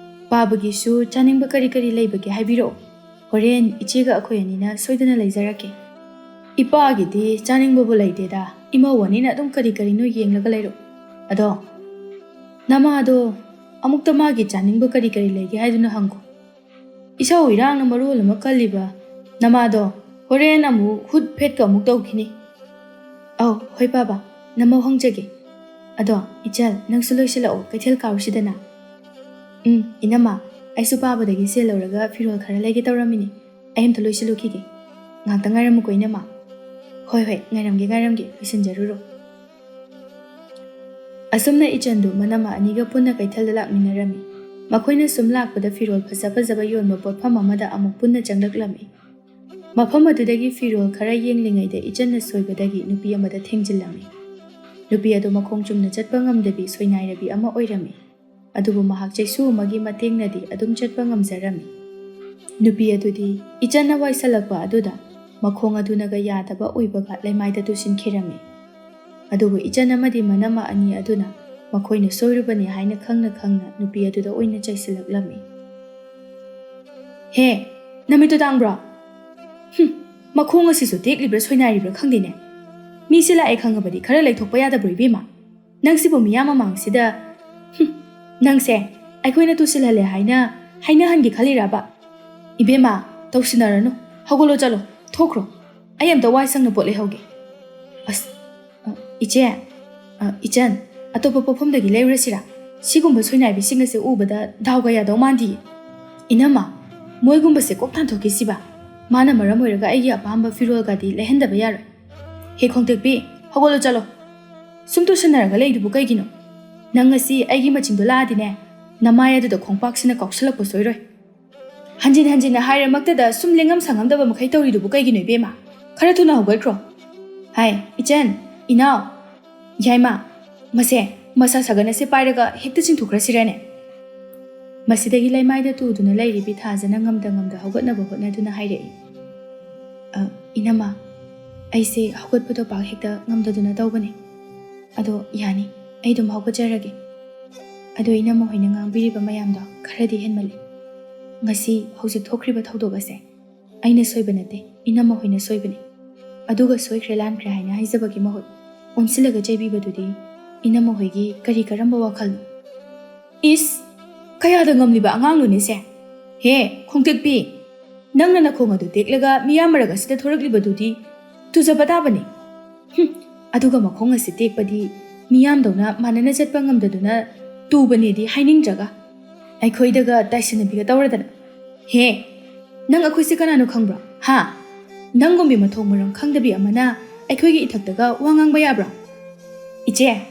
ꯄꯥꯕꯒꯤꯁꯨ ꯆꯥꯅꯤꯡꯕ ꯀꯔꯤ ꯀꯔꯤ ꯂꯩꯕꯒꯦ ꯍꯥꯏꯕꯤꯔꯛꯑꯣ, ꯍꯣꯔꯦꯟ ꯏꯆꯦꯒ ꯑꯩꯈꯣꯏ ꯑꯅꯤꯅ ꯁꯣꯏꯗꯅ ꯂꯩꯖꯔꯛꯀꯦ꯫ ꯏꯄꯥꯒꯤꯗꯤ ꯆꯥꯅꯤꯡꯕꯕꯨ ꯂꯩꯇꯦꯗ, ꯏꯃꯧ ꯑꯅꯤꯅ ꯑꯗꯨꯝ ꯀꯔꯤ ꯀꯔꯤꯅꯣ ꯌꯦꯡꯂꯒ ꯂꯩꯔꯣ꯫ ꯑꯗꯣ ꯅꯃꯥꯗꯣ ꯑꯃꯨꯛꯇ ꯃꯥꯒꯤ ꯆꯥꯅꯤꯡꯕ ꯀꯔꯤ ꯀꯔꯤ ꯂꯩꯒꯦ ꯍꯥꯏꯗꯨꯅ ꯍꯪꯈꯣ꯫ ꯏꯁꯧ ꯏꯔꯥꯡꯅ ꯃꯔꯣꯜ ꯑꯃ ꯀꯜꯂꯤꯕ ꯅꯃꯥꯗꯣ ꯍꯣꯔꯦꯟ ꯑꯃꯨꯛ ꯍꯨꯠ ꯐꯦꯠꯀ ꯑꯃꯨꯛ ꯇꯧꯈꯤꯅꯤ꯫ ꯑꯧ, ꯍꯣꯏ ꯄꯥꯕ, ꯅꯃꯧ ꯍꯪꯖꯒꯦ꯫ ꯑꯗꯣ ꯏꯆꯜ, ꯅꯪꯁꯨ ꯂꯣꯏꯁꯤꯜꯂꯛꯑꯣ, ꯀꯩꯊꯦꯜ ꯀꯥꯔꯨꯁꯤꯗꯅ꯫ ꯎꯝ, ꯏꯅꯝꯃ, ꯑꯩꯁꯨ ꯄꯥꯕꯗꯒꯤ ꯁꯦꯜ ꯂꯧꯔꯒ ꯐꯤꯔꯣꯜ ꯈꯔ ꯂꯩꯒꯦ ꯇꯧꯔꯝꯃꯤꯅꯤ꯫ ꯑꯩ ꯑꯝꯇ ꯂꯣꯏꯁꯤꯜꯂꯨꯈꯤꯒꯦ꯫ ꯉꯥꯛꯇ ꯉꯥꯏꯔꯝꯃꯨꯀꯣ ꯏꯅꯝꯃ꯫ ꯍꯣꯏ, ꯍꯣꯏ, ꯉꯥꯏꯔꯝꯒꯦ, ꯉꯥꯏꯔꯝꯒꯦ, ꯂꯣꯏꯁꯤꯟꯖꯔꯨꯔꯣ꯫ ꯑꯁꯨꯝꯅ ꯏꯆꯟꯗꯨ ꯃꯅꯝꯃ ꯑꯅꯤꯒ ꯄꯨꯟꯅ ꯀꯩꯊꯦꯜꯗ ꯂꯥꯛꯃꯤꯟꯅꯔꯝꯃꯤ꯫ ꯃꯈꯣꯏꯅ ꯁꯨꯝ ꯂꯥꯛꯄꯗ ꯐꯤꯔꯣꯜ ꯐꯖ ꯐꯖꯕ ꯌꯣꯟꯕ ꯄꯣꯠꯐꯝ ꯑꯃꯗ ꯑꯃꯨꯛ ꯄꯨꯟꯅ ꯆꯪꯂꯛꯂꯝꯃꯤ꯫ ꯃꯐꯝ ꯑꯗꯨꯗꯒꯤ ꯐꯤꯔꯣꯜ ꯈꯔ ꯌꯦꯡꯂꯤꯉꯩꯗ ꯏꯆꯟꯅ ꯁꯣꯏꯕꯗꯒꯤ ꯅꯨꯄꯤ ꯑꯃꯗ ꯊꯦꯡꯖꯤꯜꯂꯝꯃꯤ꯫ ꯅꯨꯄꯤ ꯑꯗꯨ ꯃꯈꯣꯡ ꯆꯨꯝꯅ ꯆꯠꯄ ꯉꯝꯗꯕꯤ ꯁꯣꯏꯅꯥꯏꯔꯕꯤ ꯑꯃ ꯑꯣꯏꯔꯝꯃꯤ꯫ ꯑꯗꯨꯕꯨ ꯃꯍꯥꯛ ꯆꯩꯁꯨ ꯑꯃꯒꯤ ꯃꯇꯦꯡꯅꯗꯤ ꯑꯗꯨꯝ ꯆꯠꯄ ꯉꯝꯖꯔꯝꯃꯤ꯫ ꯅꯨꯄꯤ ꯑꯗꯨꯗꯤ ꯏꯆꯟꯅ ꯋꯥꯏꯁꯜꯂꯛꯄ ꯑꯗꯨꯗ ꯃꯈꯣꯡ ꯑꯗꯨꯅꯒ ꯌꯥꯗꯕ ꯑꯣꯏꯕꯒ ꯂꯩꯃꯥꯏꯗ ꯇꯨꯁꯤꯟꯈꯤꯔꯝꯃꯤ꯫ ꯑꯗꯨꯕꯨ ꯏꯆꯟ ꯑꯃꯗꯤ ꯃꯅꯝꯃ ꯑꯅꯤ ꯑꯗꯨꯅ ꯃꯈꯣꯏꯅ ꯁꯣꯏꯔꯨꯕꯅꯤ ꯍꯥꯏꯅ ꯈꯪꯅ ꯈꯪꯅ ꯅꯨꯄꯤ ꯑꯗꯨꯗ ꯑꯣꯏꯅ ꯆꯩꯁꯤꯜꯂꯛꯂꯝꯃꯤ꯫ "ꯍꯦ, ꯅꯃꯤꯠꯇꯨ ꯇꯥꯡꯕ꯭ꯔꯣ? ꯍꯨꯝ, ꯃꯈꯣꯡ ꯑꯁꯤꯁꯨ ꯇꯦꯛꯂꯤꯕ꯭ꯔꯥ ꯁꯣꯏꯅꯥꯏꯔꯤꯕ꯭ꯔꯥ ꯈꯪꯗꯦꯅꯦ꯫ ꯃꯤꯁꯦ ꯂꯥꯛꯑꯦ ꯈꯪꯉꯕꯗꯤ ꯈꯔ ꯂꯩꯊꯣꯛꯄ ꯌꯥꯗꯕ꯭ꯔꯣ ꯏꯕꯦꯝꯃ? ꯅꯪꯁꯤꯕꯨ ꯃꯤꯌꯥꯝ ꯃꯃꯥꯡꯁꯤꯗ, ꯍꯨꯝ, ꯅꯪꯁꯦ ꯑꯩꯈꯣꯏꯅ ꯇꯨꯁꯤꯜꯍꯜꯂꯦ ꯍꯥꯏꯅ ꯍꯥꯏꯅꯍꯟꯒꯦ ꯈꯜꯂꯤꯔꯕ? ꯏꯕꯦꯝꯃ, ꯇꯧꯁꯤꯟꯅꯔꯅꯨ꯫ ꯍꯧꯒꯠꯂꯣ, ꯆꯠꯂꯣ, ꯊꯣꯛꯈ꯭ꯔꯣ꯫ ꯑꯩ ꯑꯝꯇ ꯋꯥꯏ ꯁꯪꯅ ꯄꯣꯠ ꯂꯩꯍꯧꯒꯦ꯫ ꯑꯁ, ꯑ, ꯏꯆꯦ, ꯑ, ꯏꯆꯟ, ꯑꯇꯣꯞꯄ ꯄꯣꯠꯐꯝꯗꯒꯤ ꯂꯩꯔꯨꯔꯁꯤꯔꯥ? ꯁꯤꯒꯨꯝꯕ ꯁꯣꯏꯅꯥꯏꯕꯤꯁꯤꯡ ꯑꯁꯦ ꯎꯕꯗ ꯗꯥꯎꯒ ꯌꯥꯗꯧ ꯃꯥꯟꯗꯤꯌꯦ꯫ ꯏꯅꯝꯃ, ꯃꯣꯏꯒꯨꯝꯕꯁꯦ ꯀꯣꯛ ꯇꯥꯟꯊꯣꯛꯈꯤꯁꯤꯕ꯫ ꯃꯥꯅ ꯃꯔꯝ ꯑꯣꯏꯔꯒ ꯑꯩꯒꯤ ꯑꯄꯥꯝꯕ ꯐꯤꯔꯣꯜꯒꯗꯤ ꯂꯩꯍꯟꯗꯕ ꯌꯥꯔꯣꯏ꯫ ꯍꯦ ꯈꯣꯡꯇꯦꯛꯄꯤ, ꯍꯧꯒꯠꯂꯣ ꯆꯠꯂꯣ꯫ ꯁꯨꯝ ꯇꯨꯁꯟꯅꯔꯒ ꯂꯩꯗꯨꯕꯨ ꯀꯩꯒꯤꯅꯣ? ꯅꯪ ꯉꯁꯤ ꯑꯩꯒꯤ ꯃꯆꯤꯡꯗꯣ ꯂꯥꯛꯑꯗꯤꯅꯦ, ꯅꯃꯥꯏ ꯑꯗꯨꯗ ꯈꯣꯡꯄꯥꯛꯁꯤꯅ ꯀꯥꯎꯁꯜꯂꯛꯄ ꯁꯣꯏꯔꯣꯏ꯫ ꯍꯟꯖꯤꯟ ꯍꯟꯖꯤꯟꯅ ꯍꯥꯏꯔꯃꯛꯇꯗ ꯁꯨꯝ ꯂꯦꯡꯉꯝ ꯁꯥꯉꯝꯗꯕ ꯃꯈꯩ ꯇꯧꯔꯤꯗꯨꯕꯨ ꯀꯩꯒꯤꯅꯣ ꯏꯕꯦꯝꯃ? ꯈꯔ ꯊꯨꯅ ꯍꯧꯒꯠꯈ꯭ꯔꯣ꯫ ꯍꯥꯏ, ꯏꯆꯟ, ꯏꯅꯥꯎ, ꯌꯥꯏꯃ, ꯃꯁꯦ, ꯃꯁꯥ ꯁꯥꯒꯟ ꯑꯁꯤ ꯄꯥꯏꯔꯒ ꯍꯦꯛꯇ ꯆꯤꯡꯊꯣꯛꯈ꯭ꯔꯁꯤꯔꯅꯦ?" ꯃꯁꯤꯗꯒꯤ ꯂꯩꯃꯥꯏꯗ ꯇꯨꯗꯨꯅ ꯂꯩꯔꯤꯕꯤ ꯊꯥꯖꯅ ꯉꯝꯗ ꯉꯝꯗ ꯍꯧꯒꯠꯅꯕ ꯍꯣꯠꯅꯗꯨꯅ ꯍꯥꯏꯔꯛꯏ꯫ "ꯑ, ꯏꯅꯝꯃ, ꯑꯩꯁꯦ ꯍꯧꯒꯠꯄꯗꯣ ꯄꯥꯛ ꯍꯦꯛꯇ ꯉꯝꯗꯗꯨꯅ ꯇꯧꯕꯅꯦ꯫ ꯑꯗꯣ ꯌꯥꯅꯤ, ꯑꯩ ꯑꯗꯨꯝ ꯍꯧꯒꯠꯆꯔꯒꯦ꯫ ꯑꯗꯣ ꯏꯅꯝꯃ ꯍꯣꯏꯅ ꯉꯥꯡꯕꯤꯔꯤꯕ ꯃꯌꯥꯝꯗꯣ ꯈꯔꯗꯤ ꯍꯦꯟꯃꯜꯂꯤ꯫ ꯉꯁꯤ ꯍꯧꯖꯤꯛ ꯊꯣꯛꯈ꯭ꯔꯤꯕ ꯊꯧꯗꯣꯛ ꯑꯁꯦ ꯑꯩꯅ ꯁꯣꯏꯕ ꯅꯠꯇꯦ, ꯏꯅꯝꯃ ꯍꯣꯏꯅ ꯁꯣꯏꯕꯅꯤ꯫ ꯑꯗꯨꯒ ꯁꯣꯏꯈ꯭ꯔꯦ ꯂꯥꯟꯈ꯭ꯔꯦ ꯍꯥꯏꯅ ꯍꯥꯏꯖꯕꯒꯤ ꯃꯍꯨꯠ ꯑꯣꯟꯁꯤꯜꯂꯒ ꯆꯩꯕꯤꯕꯗꯨꯗꯤ ꯏꯅꯝꯃ ꯍꯣꯏꯒꯤ ꯀꯔꯤ ꯀꯔꯝꯕ ꯋꯥꯈꯜꯅꯣ?" "ꯏꯁ, ꯀꯌꯥꯗ ꯉꯝꯂꯤꯕ ꯑꯉꯥꯡꯅꯣꯅꯦ ꯁꯦ? ꯍꯦ, ꯈꯣꯡꯇꯦꯛꯄꯤ, ꯅꯪꯅ ꯅꯈꯣꯡ ꯑꯗꯨ ꯇꯦꯛꯂꯒ ꯃꯤꯌꯥꯝ ꯃꯔꯛ ꯑꯁꯤꯗ ꯊꯣꯔꯛꯂꯤꯕꯗꯨꯗꯤ ꯇꯨꯖꯕ ꯇꯥꯕꯅꯤ꯫ ꯍꯨꯝ, ꯑꯗꯨꯒ ꯃꯈꯣꯡ ꯑꯁꯤ ꯇꯦꯛꯄꯗꯤ ꯃꯤꯌꯥꯝꯗꯧꯅ ꯃꯥꯟꯅꯅ ꯆꯠꯄ ꯉꯝꯗꯗꯨꯅ ꯇꯨꯕꯅꯦꯗꯤ ꯍꯥꯏꯅꯤꯡꯗ꯭ꯔꯒ ꯑꯩꯈꯣꯏꯗꯒ ꯇꯥꯏꯁꯤꯟꯅꯕꯤꯒ ꯇꯧꯔꯗꯅ꯫ ꯍꯦ, ꯅꯪ ꯑꯩꯈꯣꯏꯁꯦ ꯀꯅꯥꯅꯣ ꯈꯪꯕ꯭ꯔꯣ? ꯍꯥ? ꯅꯪꯒꯨꯝꯕꯤ ꯃꯊꯣꯡ ꯃꯔꯝ ꯈꯪꯗꯕꯤ ꯑꯃꯅ ꯑꯩꯈꯣꯏꯒꯤ ꯏꯊꯛꯇꯒ ꯋꯥ ꯉꯥꯡꯕ ꯌꯥꯕ꯭ꯔꯣ? ꯏꯆꯦ,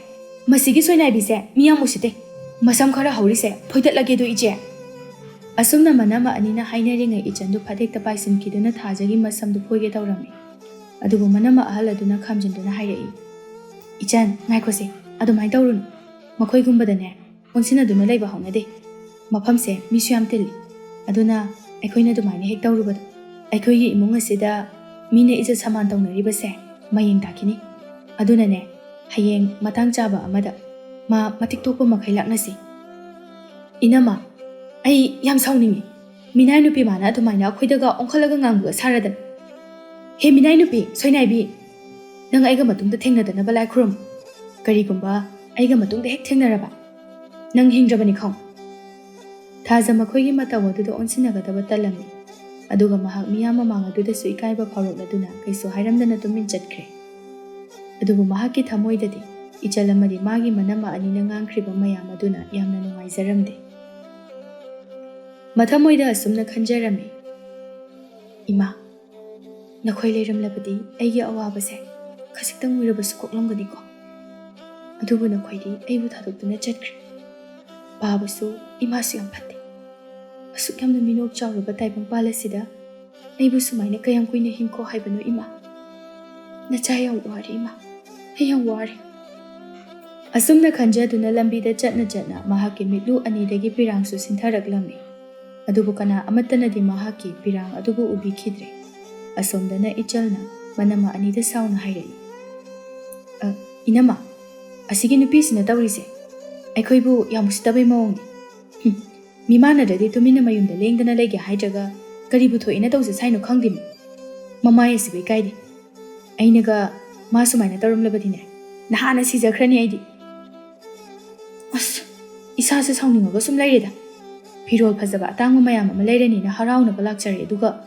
ꯃꯁꯤꯒꯤ ꯁꯣꯏꯅꯥꯏꯕꯤꯁꯦ ꯃꯤ ꯌꯥꯝ ꯎꯁꯤꯠꯇꯦ꯫ ꯃꯁꯝ ꯈꯔ ꯍꯧꯔꯤꯁꯦ ꯐꯣꯏꯗꯠꯂꯒꯦꯗꯣ, ꯏꯆꯦ!" ꯑꯁꯨꯝꯅ ꯃꯅꯝꯃ ꯑꯅꯤꯅ ꯍꯥꯏꯅꯔꯤꯉꯩ ꯏꯆꯟꯗꯨ ꯐꯠ ꯍꯦꯛꯇ ꯄꯥꯏꯁꯤꯟꯈꯤꯗꯨꯅ ꯊꯥꯖꯒꯤ ꯃꯁꯝꯗꯨ ꯐꯣꯏꯒꯦ ꯇꯧꯔꯝꯃꯤ꯫ ꯑꯗꯨꯕꯨ ꯃꯅꯝꯃ ꯑꯍꯜ ꯑꯗꯨꯅ ꯈꯥꯝꯖꯤꯟꯗꯨꯅ ꯍꯥꯏꯔꯛꯏ, "ꯏꯆꯟ, ꯉꯥꯏꯈꯣꯁꯦ, ꯑꯗꯨꯃꯥꯏꯅ ꯇꯧꯔꯨꯅꯨ꯫ ꯃꯈꯣꯏꯒꯨꯝꯕꯗꯅꯦ, ꯑꯣꯟꯁꯤꯟꯅꯗꯨꯅ ꯂꯩꯕ ꯍꯧꯅꯗꯦ꯫ ꯃꯐꯝꯁꯦ ꯃꯤꯁꯨ ꯌꯥꯝ ꯇꯤꯜꯂꯤ꯫ ꯑꯗꯨꯅ ꯑꯩꯈꯣꯏꯅ ꯑꯗꯨꯃꯥꯏꯅ ꯍꯦꯛ ꯇꯧꯔꯨꯕꯗ ꯑꯩꯈꯣꯏꯒꯤ ꯏꯃꯨꯡ ꯑꯁꯤꯗ ꯃꯤꯅ ꯏꯖꯠ ꯁꯃꯥꯟ ꯇꯧꯅꯔꯤꯕꯁꯦ ꯃꯌꯦꯡ ꯇꯥꯈꯤꯅꯤ꯫ ꯑꯗꯨꯅꯅꯦ, ꯍꯌꯦꯡ ꯃꯇꯥꯡ ꯆꯥꯕ ꯑꯃꯗ ꯃꯥ ꯃꯇꯤꯛ ꯊꯣꯛꯄ ꯃꯈꯩ ꯂꯥꯛꯅꯁꯤ꯫" "ꯏꯅꯝꯃ, ꯑꯩ ꯌꯥꯝ ꯁꯥꯎꯅꯤꯡꯉꯤ꯫ ꯃꯤꯅꯥꯏ ꯅꯨꯄꯤ ꯃꯥꯅ ꯑꯗꯨꯃꯥꯏꯅ ꯑꯩꯈꯣꯏꯗꯒ ꯑꯣꯟꯈꯠꯂꯒ ꯉꯥꯡꯕꯒ ꯁꯥꯔꯗꯅ꯫ ꯍꯦ ꯃꯤꯅꯥꯏ ꯅꯨꯄꯤ, ꯁꯣꯏꯅꯥꯏꯕꯤ, ꯅꯪ ꯑꯩꯒ ꯃꯇꯨꯡꯗ ꯊꯦꯡꯅꯗꯅꯕ ꯂꯥꯏ ꯈꯨꯔꯨꯝꯃꯨ꯫ ꯀꯔꯤꯒꯨꯝꯕ ꯑꯩꯒ ꯃꯇꯨꯡꯗ ꯍꯦꯛ ꯊꯦꯡꯅꯔꯕ, ꯅꯪ ꯍꯤꯡꯗ꯭ꯔꯕꯅꯤ ꯈꯪꯉꯨ꯫" ꯊꯥꯖ ꯃꯈꯣꯏꯒꯤ ꯃꯇꯧ ꯑꯗꯨꯗ ꯑꯣꯟꯁꯤꯟꯅꯒꯗꯕ ꯇꯜꯂꯝꯃꯤ꯫ ꯑꯗꯨꯒ ꯃꯍꯥꯛ ꯃꯤꯌꯥꯝ ꯃꯃꯥꯡ ꯑꯗꯨꯗꯁꯨ ꯏꯀꯥꯏꯕ ꯐꯥꯎꯔꯛꯂꯗꯨꯅ ꯀꯩꯁꯨ ꯍꯥꯏꯔꯝꯗꯅ ꯇꯨꯃꯤꯟ ꯆꯠꯈ꯭ꯔꯦ꯫ ꯑꯗꯨꯕꯨ ꯃꯍꯥꯛꯀꯤ ꯊꯃꯣꯏꯗꯗꯤ ꯏꯆꯜ ꯑꯃꯗꯤ ꯃꯥꯒꯤ ꯃꯅꯝꯃ ꯑꯅꯤꯅ ꯉꯥꯡꯈ꯭ꯔꯤꯕ ꯃꯌꯥꯝ ꯑꯗꯨꯅ ꯌꯥꯝꯅ ꯅꯨꯡꯉꯥꯏꯖꯔꯝꯗꯦ꯫ ꯃꯊꯃꯣꯏꯗ ꯑꯁꯨꯝꯅ ꯈꯟꯖꯔꯝꯃꯤ, "ꯏꯃꯥ, ꯅꯈꯣꯏ ꯂꯩꯔꯝꯂꯕꯗꯤ ꯑꯩꯒꯤ ꯑꯋꯥꯕꯁꯦ ꯈꯖꯤꯛꯇꯪ ꯑꯣꯏꯔꯕꯁꯨ ꯀꯣꯛꯂꯝꯒꯅꯤꯀꯣ꯫ ꯑꯗꯨꯕꯨ ꯅꯈꯣꯏꯗꯤ ꯑꯩꯕꯨ ꯊꯥꯗꯣꯛꯇꯨꯅ ꯆꯠꯈ꯭ꯔꯦ꯫ ꯄꯥꯕꯁꯨ ꯏꯃꯥꯁꯨ ꯌꯥꯝ ꯐꯠꯇꯦ꯫ ꯑꯁꯨꯛ ꯌꯥꯝꯅ ꯃꯤꯅꯣꯛ ꯆꯥꯎꯔꯕ ꯇꯥꯏꯕꯪꯄꯥꯜ ꯑꯁꯤꯗ ꯑꯩꯕꯨ ꯁꯨꯃꯥꯏꯅ ꯀꯌꯥꯝ ꯀꯨꯏꯅ ꯍꯤꯡꯈꯣ ꯍꯥꯏꯕꯅꯣ ꯏꯃꯥ? ꯅꯆꯥ ꯌꯥꯝ ꯋꯥꯔꯦ ꯏꯃꯥ, ꯑꯩ ꯌꯥꯝ ꯋꯥꯔꯦ꯫" ꯑꯁꯨꯝꯅ ꯈꯟꯖꯗꯨꯅ ꯂꯝꯕꯤꯗ ꯆꯠꯅ ꯆꯠꯅ ꯃꯍꯥꯛꯀꯤ ꯃꯤꯠꯂꯨ ꯑꯅꯤꯗꯒꯤ ꯄꯤꯔꯥꯡꯁꯨ ꯁꯤꯟꯊꯔꯛꯂꯝꯃꯤ꯫ ꯑꯗꯨꯕꯨ ꯀꯅꯥ ꯑꯃꯠꯇꯅꯗꯤ ꯃꯍꯥꯛꯀꯤ ꯄꯤꯔꯥꯡ ꯑꯗꯨꯕꯨ ꯎꯕꯤꯈꯤꯗ꯭ꯔꯦ꯫ ꯑꯁꯣꯝꯗꯅ ꯏꯆꯜꯅ ꯃꯅꯝꯃ ꯑꯅꯤꯗ ꯁꯥꯎꯅ ꯍꯥꯏꯔꯛꯏ, "ꯑ, ꯏꯅꯝꯃ, ꯑꯁꯤꯒꯤ ꯅꯨꯄꯤꯁꯤꯅ ꯇꯧꯔꯤꯁꯦ ꯑꯩꯈꯣꯏꯕꯨ ꯌꯥꯝ ꯎꯁꯤꯠꯇꯕꯩ ꯃꯑꯣꯡꯅꯤ꯫ ꯍꯨꯝ, ꯃꯤꯃꯥꯟꯅꯗ꯭ꯔꯗꯤ ꯇꯨꯃꯤꯟꯅ ꯃꯌꯨꯝꯗ ꯂꯦꯡꯗꯅ ꯂꯩꯒꯦ ꯍꯥꯏꯗ꯭ꯔꯒ ꯀꯔꯤꯕꯨ ꯊꯣꯛꯑꯦꯅ ꯇꯧꯁꯦ ꯁꯥꯏꯅꯣ ꯈꯪꯗꯦꯃꯤ꯫ ꯃꯃꯥꯏ ꯑꯁꯤꯕꯨ ꯏꯀꯥꯏꯗꯦ꯫ ꯑꯩꯅꯒ ꯃꯥ ꯁꯨꯃꯥꯏꯅ ꯇꯧꯔꯝꯂꯕꯗꯤꯅꯦ, ꯅꯍꯥꯟꯅ ꯁꯤꯖꯈ꯭ꯔꯅꯤ ꯑꯩꯗꯤ꯫ ꯑꯁ, ꯏꯁꯥꯁꯦ ꯁꯥꯎꯅꯤꯡꯉꯒ ꯁꯨꯝ ꯂꯩꯔꯦꯗ꯫ ꯐꯤꯔꯣꯜ ꯐꯖꯕ ꯑꯇꯥꯡꯕ ꯃꯌꯥꯝ ꯑꯃ ꯂꯩꯔꯅꯤꯅ ꯍꯔꯥꯎꯅꯕ ꯂꯥꯛꯆꯔꯦ, ꯑꯗꯨꯒ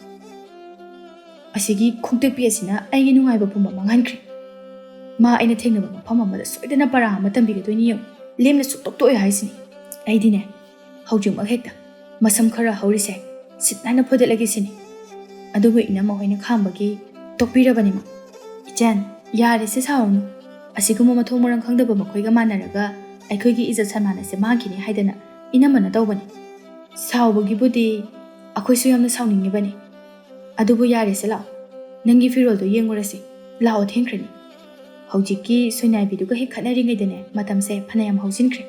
ꯑꯁꯤꯒꯤ ꯈꯣꯡꯇꯦꯛꯄꯤ ꯑꯁꯤꯅ ꯑꯩꯒꯤ ꯅꯨꯡꯉꯥꯏꯕ ꯄꯨꯝꯕ ꯃꯥꯡꯍꯟꯈ꯭ꯔꯦ꯫ ꯃꯥ ꯑꯩꯅ ꯊꯦꯡꯅꯕ ꯃꯐꯝ ꯑꯃꯗ ꯁꯣꯏꯗꯅ ꯄꯔꯥ ꯑꯃ ꯇꯝꯕꯤꯒꯗꯣꯏꯅꯤ ꯌꯦꯡꯉꯨ꯫ ꯂꯦꯝꯅ ꯁꯨꯛꯇꯣꯛ ꯇꯣꯛꯑꯣꯏ ꯍꯥꯏꯁꯤꯅꯤ꯫ ꯑꯩꯗꯤꯅꯦ, ꯍꯧꯖꯤꯛꯃꯛ ꯍꯦꯛꯇ ꯃꯁꯝ ꯈꯔ ꯍꯧꯔꯤꯁꯦ ꯁꯤꯠ ꯅꯥꯟꯅ ꯐꯣꯏꯗꯠꯂꯒꯦ ꯁꯤꯅꯤ꯫ ꯑꯗꯨꯕꯨ ꯏꯅꯝꯃ ꯍꯣꯏꯅ ꯈꯥꯝꯕꯒꯤ ꯇꯣꯛꯄꯤꯔꯕꯅꯤꯃ꯫ ꯏꯆꯟ, ꯌꯥꯔꯦꯁꯦ ꯁꯥꯎꯔꯅꯨ꯫ ꯑꯁꯤꯒꯨꯝꯕ ꯃꯊꯣꯡ ꯃꯔꯝ ꯈꯪꯗꯕ ꯃꯈꯣꯏꯒ ꯃꯥꯟꯅꯔꯒ ꯑꯩꯈꯣꯏꯒꯤ ꯏꯖꯠ ꯁꯟꯃꯥꯟ ꯑꯁꯦ ꯃꯥꯡꯈꯤꯅꯤ ꯍꯥꯏꯗꯅ ꯏꯅꯝꯃꯅ ꯇꯧꯕꯅꯤ꯫ ꯁꯥꯎꯕꯒꯤꯕꯨꯗꯤ ꯑꯩꯈꯣꯏꯁꯨ ꯌꯥꯝꯅ ꯁꯥꯎꯅꯤꯡꯉꯤꯕꯅꯤ꯫ ꯑꯗꯨꯕꯨ ꯌꯥꯔꯦꯁꯦ ꯂꯥꯛꯑꯣ, ꯅꯪꯒꯤ ꯐꯤꯔꯣꯜꯗꯣ ꯌꯦꯡꯉꯨꯔꯁꯤ꯫ ꯂꯥꯛꯑꯣ, ꯊꯦꯡꯈ꯭ꯔꯅꯤ꯫ ꯍꯧꯖꯤꯛꯀꯤ ꯁꯣꯏꯅꯥꯏꯕꯤꯗꯨꯒ ꯍꯦꯛ ꯈꯠꯅꯔꯤꯉꯩꯗꯅꯦ ꯃꯇꯝꯁꯦ ꯐꯅꯌꯥꯝ ꯍꯧꯖꯤꯟꯈ꯭ꯔꯦ꯫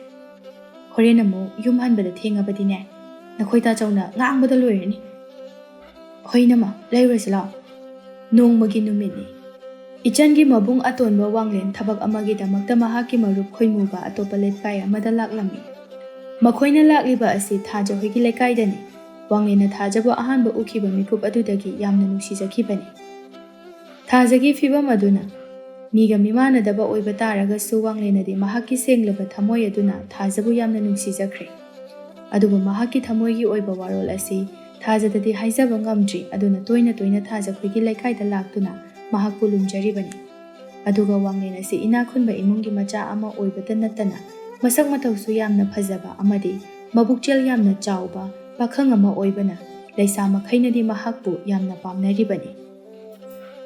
ꯍꯣꯔꯦꯟ ꯑꯃꯨꯛ ꯌꯨꯝ ꯍꯟꯕꯗ ꯊꯦꯡꯉꯕꯗꯤꯅꯦ ꯅꯈꯣꯏ ꯇꯥꯆꯧꯅ ꯉꯥꯡꯕꯗ ꯂꯣꯏꯔꯅꯤ꯫ ꯍꯣꯏ ꯏꯅꯝꯃ, ꯂꯩꯔꯨꯔꯁꯤ ꯂꯥꯛꯑꯣ꯫ ꯅꯣꯡꯃꯒꯤ ꯅꯨꯃꯤꯠꯅꯤ꯫ ꯏꯆꯟꯒꯤ ꯃꯕꯨꯡ ꯑꯇꯣꯟꯕ ꯋꯥꯡꯂꯦꯟ ꯊꯕꯛ ꯑꯃꯒꯤꯗꯃꯛꯇ ꯃꯍꯥꯛꯀꯤ ꯃꯔꯨꯞ ꯈꯣꯏꯃꯨꯒ ꯑꯇꯣꯞꯄ ꯂꯩꯀꯥꯏ ꯑꯃꯗ ꯂꯥꯛꯂꯝꯃꯤ꯫ ꯃꯈꯣꯏꯅ ꯂꯥꯛꯂꯤꯕ ꯑꯁꯤ ꯊꯥꯖ ꯍꯣꯏꯒꯤ ꯂꯩꯀꯥꯏꯗꯅꯤ꯫ ꯋꯥꯡꯂꯦꯟꯅ ꯊꯥꯖꯕꯨ ꯑꯍꯥꯟꯕ ꯎꯈꯤꯕ ꯃꯤꯀꯨꯞ ꯑꯗꯨꯗꯒꯤ ꯌꯥꯝꯅ ꯅꯨꯡꯁꯤꯖꯈꯤꯕꯅꯤ꯫ ꯊꯥꯖꯒꯤ ꯐꯤꯕꯝ ꯑꯗꯨꯅ ꯃꯤꯒ ꯃꯤꯃꯥꯟꯅꯗꯕ ꯑꯣꯏꯕ ꯇꯥꯔꯒꯁꯨ ꯋꯥꯡꯂꯦꯟꯅꯗꯤ ꯃꯍꯥꯛꯀꯤ ꯁꯦꯡꯂꯕ ꯊꯃꯣꯏ ꯑꯗꯨꯅ ꯊꯥꯖꯕꯨ ꯌꯥꯝꯅ ꯅꯨꯡꯁꯤꯖꯈ꯭ꯔꯦ꯫ ꯑꯗꯨꯕꯨ ꯃꯍꯥꯛꯀꯤ ꯊꯃꯣꯏꯒꯤ ꯑꯣꯏꯕ ꯋꯥꯔꯣꯜ ꯑꯁꯤ ꯊꯥꯖꯗꯗꯤ ꯍꯥꯏꯖꯕ ꯉꯝꯗ꯭ꯔꯤ, ꯑꯗꯨꯅ ꯇꯣꯏꯅ ꯇꯣꯏꯅ ꯊꯥꯖ ꯈꯣꯏꯒꯤ ꯂꯩꯀꯥꯏꯗ ꯂꯥꯛꯇꯨꯅ ꯃꯍꯥꯛꯄꯨ ꯂꯨꯝꯖꯔꯤꯕꯅꯤ꯫ ꯑꯗꯨꯒ ꯋꯥꯡꯂꯦꯟ ꯑꯁꯤ ꯏꯅꯥꯛ ꯈꯨꯟꯕ ꯏꯃꯨꯡꯒꯤ ꯃꯆꯥ ꯑꯃ ꯑꯣꯏꯕꯇ ꯅꯠꯇꯅ ꯃꯁꯛ ꯃꯇꯧꯁꯨ ꯌꯥꯝꯅ ꯐꯖꯕ ꯑꯃꯗꯤ ꯃꯕꯨꯛꯆꯦꯜ ꯌꯥꯝꯅ ꯆꯥꯎꯕ ꯄꯥꯈꯪ ꯑꯃ ꯑꯣꯏꯕꯅ ꯂꯩꯁꯥ ꯃꯈꯩꯅꯗꯤ ꯃꯍꯥꯛꯄꯨ ꯌꯥꯝꯅ ꯄꯥꯝꯅꯔꯤꯕꯅꯤ꯫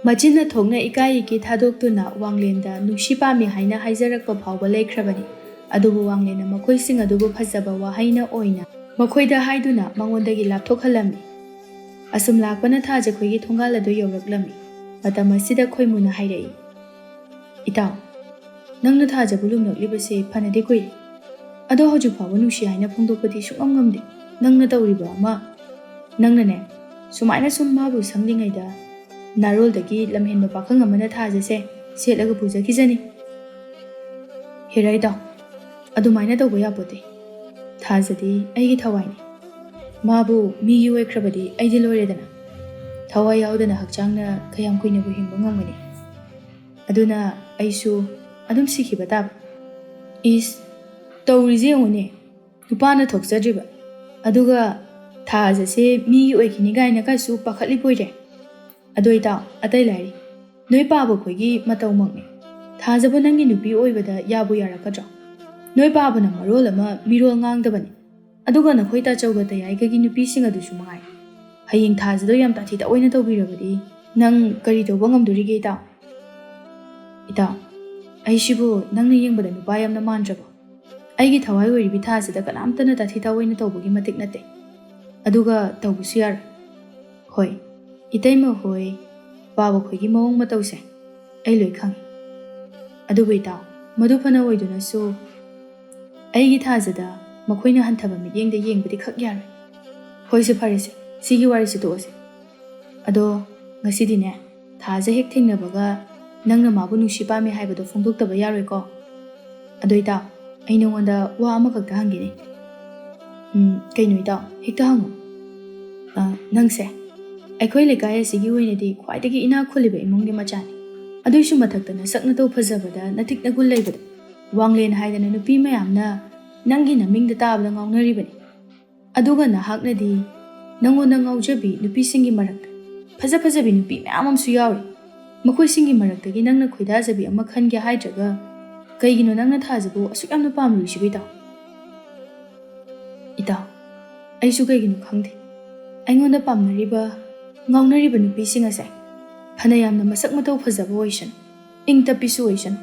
ꯃꯆꯤꯟꯅ ꯊꯣꯛꯅ ꯏꯀꯥꯏ ꯏꯀꯤ ꯊꯥꯗꯣꯛꯇꯨꯅ ꯋꯥꯡꯂꯦꯟꯗ ꯅꯨꯡꯁꯤ ꯄꯥꯝꯃꯤ ꯍꯥꯏꯅ ꯍꯥꯏꯖꯔꯛꯄ ꯐꯥꯎꯕ ꯂꯩꯈ꯭ꯔꯕꯅꯤ꯫ ꯑꯗꯨꯕꯨ ꯋꯥꯡꯂꯦꯟꯅ ꯃꯈꯣꯏꯁꯤꯡ ꯑꯗꯨꯕꯨ ꯐꯖꯕ ꯋꯥꯍꯩꯅ ꯑꯣꯏꯅ ꯃꯈꯣꯏꯗ ꯍꯥꯏꯗꯨꯅ ꯃꯉꯣꯟꯗꯒꯤ ꯂꯥꯞꯊꯣꯛꯍꯜꯂꯝꯃꯤ꯫ ꯑꯁꯨꯝ ꯂꯥꯛꯄꯅ ꯊꯥꯖ ꯈꯣꯏꯒꯤ ꯊꯣꯡꯒꯥꯜ ꯑꯗꯨ ꯌꯧꯔꯛꯂꯝꯃꯤ꯫ ꯃꯇꯝ ꯑꯁꯤꯗ ꯈꯣꯏꯃꯨꯅ ꯍꯥꯏꯔꯛꯏ, "ꯏꯇꯥꯎ, ꯅꯪꯅ ꯊꯥꯖꯕ ꯂꯨꯝꯂꯛꯂꯤꯕꯁꯦ ꯐꯅꯗꯤ ꯀꯨꯏꯔꯦ꯫ ꯑꯗꯣ ꯍꯧꯖꯤꯛ ꯐꯥꯎꯕ ꯅꯨꯡꯁꯤ ꯍꯥꯏꯅ ꯐꯣꯡꯗꯣꯛꯄꯗꯤ ꯁꯨꯡꯉꯝ ꯉꯝꯗꯦ꯫ ꯅꯪꯅ ꯇꯧꯔꯤꯕ ꯑꯃ, ꯅꯪꯅꯅꯦ, ꯁꯨꯃꯥꯏꯅ ꯁꯨꯝ ꯃꯥꯕꯨ ꯁꯪꯂꯤꯉꯩꯗ ꯅꯥꯔꯣꯜꯗꯒꯤ ꯂꯝꯍꯦꯟꯕ ꯄꯥꯈꯪ ꯑꯃꯅ ꯊꯥꯖꯁꯦ ꯁꯦꯠꯂꯒ ꯄꯨꯖꯈꯤꯖꯅꯤ꯫ ꯍꯦꯔꯥ ꯏꯇꯥꯎ, ꯑꯗꯨꯃꯥꯏꯅ ꯇꯧꯕ ꯌꯥꯄꯣꯠꯇꯦ꯫ ꯊꯥꯖꯗꯤ ꯑꯩꯒꯤ ꯊꯋꯥꯏꯅꯤ꯫ ꯃꯥꯕꯨ ꯃꯤꯒꯤ ꯑꯣꯏꯈ꯭ꯔꯕꯗꯤ ꯑꯩꯗꯤ ꯂꯣꯏꯔꯦꯗꯅ꯫ ꯊꯋꯥꯏ ꯌꯥꯎꯗꯅ ꯍꯛꯆꯥꯡꯅ ꯀꯌꯥꯝ ꯀꯨꯏꯅꯕꯨ ꯍꯤꯡꯕ ꯉꯝꯒꯅꯤ? ꯑꯗꯨꯅ ꯑꯩꯁꯨ ꯑꯗꯨꯝ ꯁꯤꯈꯤꯕ ꯇꯥꯕ꯫ ꯏꯁ, ꯇꯧꯔꯤꯁꯦ ꯌꯦꯡꯉꯨꯅꯦ, ꯅꯨꯄꯥꯅ ꯊꯣꯛꯆꯗ꯭ꯔꯤꯕ, ꯑꯗꯨꯒ ꯊꯥꯖꯁꯦ ꯃꯤꯒꯤ ꯑꯣꯏꯈꯤꯅꯤ ꯀꯥꯏꯅ ꯀꯩꯁꯨ ꯄꯥꯈꯠꯂꯤꯕꯣꯏꯔꯦ꯫ ꯑꯗꯣ ꯏꯇꯥꯎ, ꯑꯇꯩ ꯂꯥꯏꯔꯤ, ꯅꯣꯏ ꯄꯥꯕ ꯈꯣꯏꯒꯤ ꯃꯇꯧꯃꯛꯅꯤ꯫ ꯊꯥꯖꯕ ꯅꯪꯒꯤ ꯅꯨꯄꯤ ꯑꯣꯏꯕꯗ ꯌꯥꯕꯨ ꯌꯥꯔꯛꯀꯗ꯭ꯔꯣ? ꯅꯣꯏ ꯄꯥꯕꯅ ꯃꯔꯣꯜ ꯑꯃ ꯃꯤꯔꯣꯜ ꯉꯥꯡꯗꯕꯅꯤ, ꯑꯗꯨꯒ ꯅꯈꯣꯏ ꯇꯥꯆꯧꯒ ꯇꯌꯥꯏꯒꯒꯤ ꯅꯨꯄꯤꯁꯤꯡ ꯑꯗꯨꯁꯨ ꯃꯉꯥꯏ꯫ ꯍꯌꯦꯡ ꯊꯥꯖꯗꯣ ꯌꯥꯝ ꯇꯥꯊꯤ ꯇꯥꯑꯣꯏꯅ ꯇꯧꯕꯤꯔꯕꯗꯤ ꯅꯪ ꯀꯔꯤ ꯇꯧꯕ ꯉꯝꯗꯣꯔꯤꯒꯦ ꯏꯇꯥꯎ? ꯏꯇꯥꯎ, ꯑꯩꯁꯤꯕꯨ ꯅꯪꯅ ꯌꯦꯡꯕꯗ ꯅꯨꯄꯥ ꯌꯥꯝꯅ ꯃꯥꯟꯗ꯭ꯔꯕꯣ? ꯑꯩꯒꯤ ꯊꯋꯥꯏ ꯑꯣꯏꯔꯤꯕꯤ ꯊꯥꯁꯤꯗ ꯀꯅꯥꯝꯇꯅ ꯇꯥꯊꯤ ꯇꯥꯑꯣꯏꯅ ꯇꯧꯕꯒꯤ ꯃꯇꯤꯛ ꯅꯠꯇꯦ꯫ ꯑꯗꯨꯒ ꯇꯧꯕꯁꯨ ꯌꯥꯔꯣꯏ꯫ ꯍꯣꯏ, ꯏꯇꯩꯃ ꯍꯣꯏ, ꯄꯥꯕ ꯈꯣꯏꯒꯤ ꯃꯑꯣꯡ ꯃꯇꯧꯁꯦ ꯑꯩ ꯂꯣꯏ ꯈꯪꯉꯤ꯫ ꯑꯗꯨꯕꯨ ꯏꯇꯥꯎ, ꯃꯗꯨ ꯐꯅ ꯑꯣꯏꯗꯨꯅꯁꯨ ꯑꯩꯒꯤ ꯊꯥꯖꯗ ꯃꯈꯣꯏꯅ ꯍꯟꯊꯕ ꯃꯤꯠꯌꯦꯡꯗ ꯌꯦꯡꯕꯗꯤ ꯈꯛ ꯌꯥꯔꯣꯏ꯫ ꯍꯣꯏꯁꯦ, ꯐꯔꯦꯁꯦ, ꯁꯤꯒꯤ ꯋꯥꯔꯤꯁꯦ ꯇꯣꯛꯑꯁꯦ꯫ ꯑꯗꯣ ꯉꯁꯤꯗꯤꯅꯦ, ꯊꯥꯖ ꯍꯦꯛ ꯊꯦꯡꯅꯕꯒ ꯅꯪꯅ ꯃꯥꯕꯨ ꯅꯨꯡꯁꯤ ꯄꯥꯝꯃꯤ ꯍꯥꯏꯕꯗꯣ ꯐꯣꯡꯗꯣꯛꯇꯕ ꯌꯥꯔꯣꯏꯀꯣ? ꯑꯗꯣ ꯏꯇꯥꯎ, ꯑꯩ ꯅꯉꯣꯟꯗ ꯋꯥ ꯑꯃꯈꯛꯇ ꯍꯪꯒꯦꯅꯦ꯫ ꯎꯝ, ꯀꯩꯅꯣ ꯏꯇꯥꯎ? ꯍꯦꯛꯇ ꯍꯪꯉꯣ꯫ ꯑ, ꯅꯪꯁꯦ ꯑꯩꯈꯣꯏ ꯂꯩꯀꯥꯏ ꯑꯁꯤꯒꯤ ꯑꯣꯏꯅꯗꯤ ꯈ꯭ꯋꯥꯏꯗꯒꯤ ꯏꯅꯥꯛ ꯈꯨꯜꯂꯤꯕ ꯏꯃꯨꯡꯒꯤ ꯃꯆꯥꯅꯤ꯫ ꯑꯗꯨꯏꯁꯨ ꯃꯊꯛꯇ ꯅꯁꯛ ꯅꯇꯧ ꯐꯖꯕꯗ ꯅꯇꯤꯛ ꯅꯒꯨꯟ ꯂꯩꯕꯗ ꯋꯥꯡꯂꯦꯟ ꯍꯥꯏꯗꯅ ꯅꯨꯄꯤ ꯃꯌꯥꯝꯅ ꯅꯪꯒꯤ ꯅꯃꯤꯡꯗ ꯇꯥꯕꯗ ꯉꯥꯎꯅꯔꯤꯕꯅꯤ꯫ ꯑꯗꯨꯒ ꯅꯍꯥꯛꯅꯗꯤ ꯅꯪꯉꯣꯟꯗ ꯉꯥꯎꯖꯕꯤ ꯅꯨꯄꯤꯁꯤꯡꯒꯤ ꯃꯔꯛꯇ ꯐꯖ ꯐꯖꯕꯤ ꯅꯨꯄꯤ ꯃꯌꯥꯝ ꯑꯃꯁꯨ ꯌꯥꯎꯔꯤ꯫ ꯃꯈꯣꯏꯁꯤꯡꯒꯤ ꯃꯔꯛꯇꯒꯤ ꯅꯪꯅ ꯈꯣꯏꯗꯥꯖꯕꯤ ꯑꯃ ꯈꯟꯒꯦ ꯍꯥꯏꯗ꯭ꯔꯒ ꯀꯩꯒꯤꯅꯣ ꯅꯪꯅ ꯊꯥꯖꯕꯨ ꯑꯁꯨꯛ ꯌꯥꯝꯅ ꯄꯥꯝꯂꯨꯔꯤꯁꯤꯕꯨ ꯏꯇꯥꯎ? ꯏꯇꯥꯎ, ꯑꯩꯁꯨ ꯀꯩꯒꯤꯅꯣ ꯈꯪꯗꯦ, ꯑꯩꯉꯣꯟꯗ ꯄꯥꯝꯅꯔꯤꯕ, ꯉꯥꯎꯅꯔꯤꯕ ꯅꯨꯄꯤꯁꯤꯡ ꯑꯁꯦ ꯐꯅ ꯌꯥꯝꯅ ꯃꯁꯛ ꯃꯇꯧ ꯐꯖꯕ ꯑꯣꯏꯁꯅꯨ, ꯏꯪ ꯇꯞꯄꯤꯁꯨ ꯑꯣꯏꯁꯅꯨ,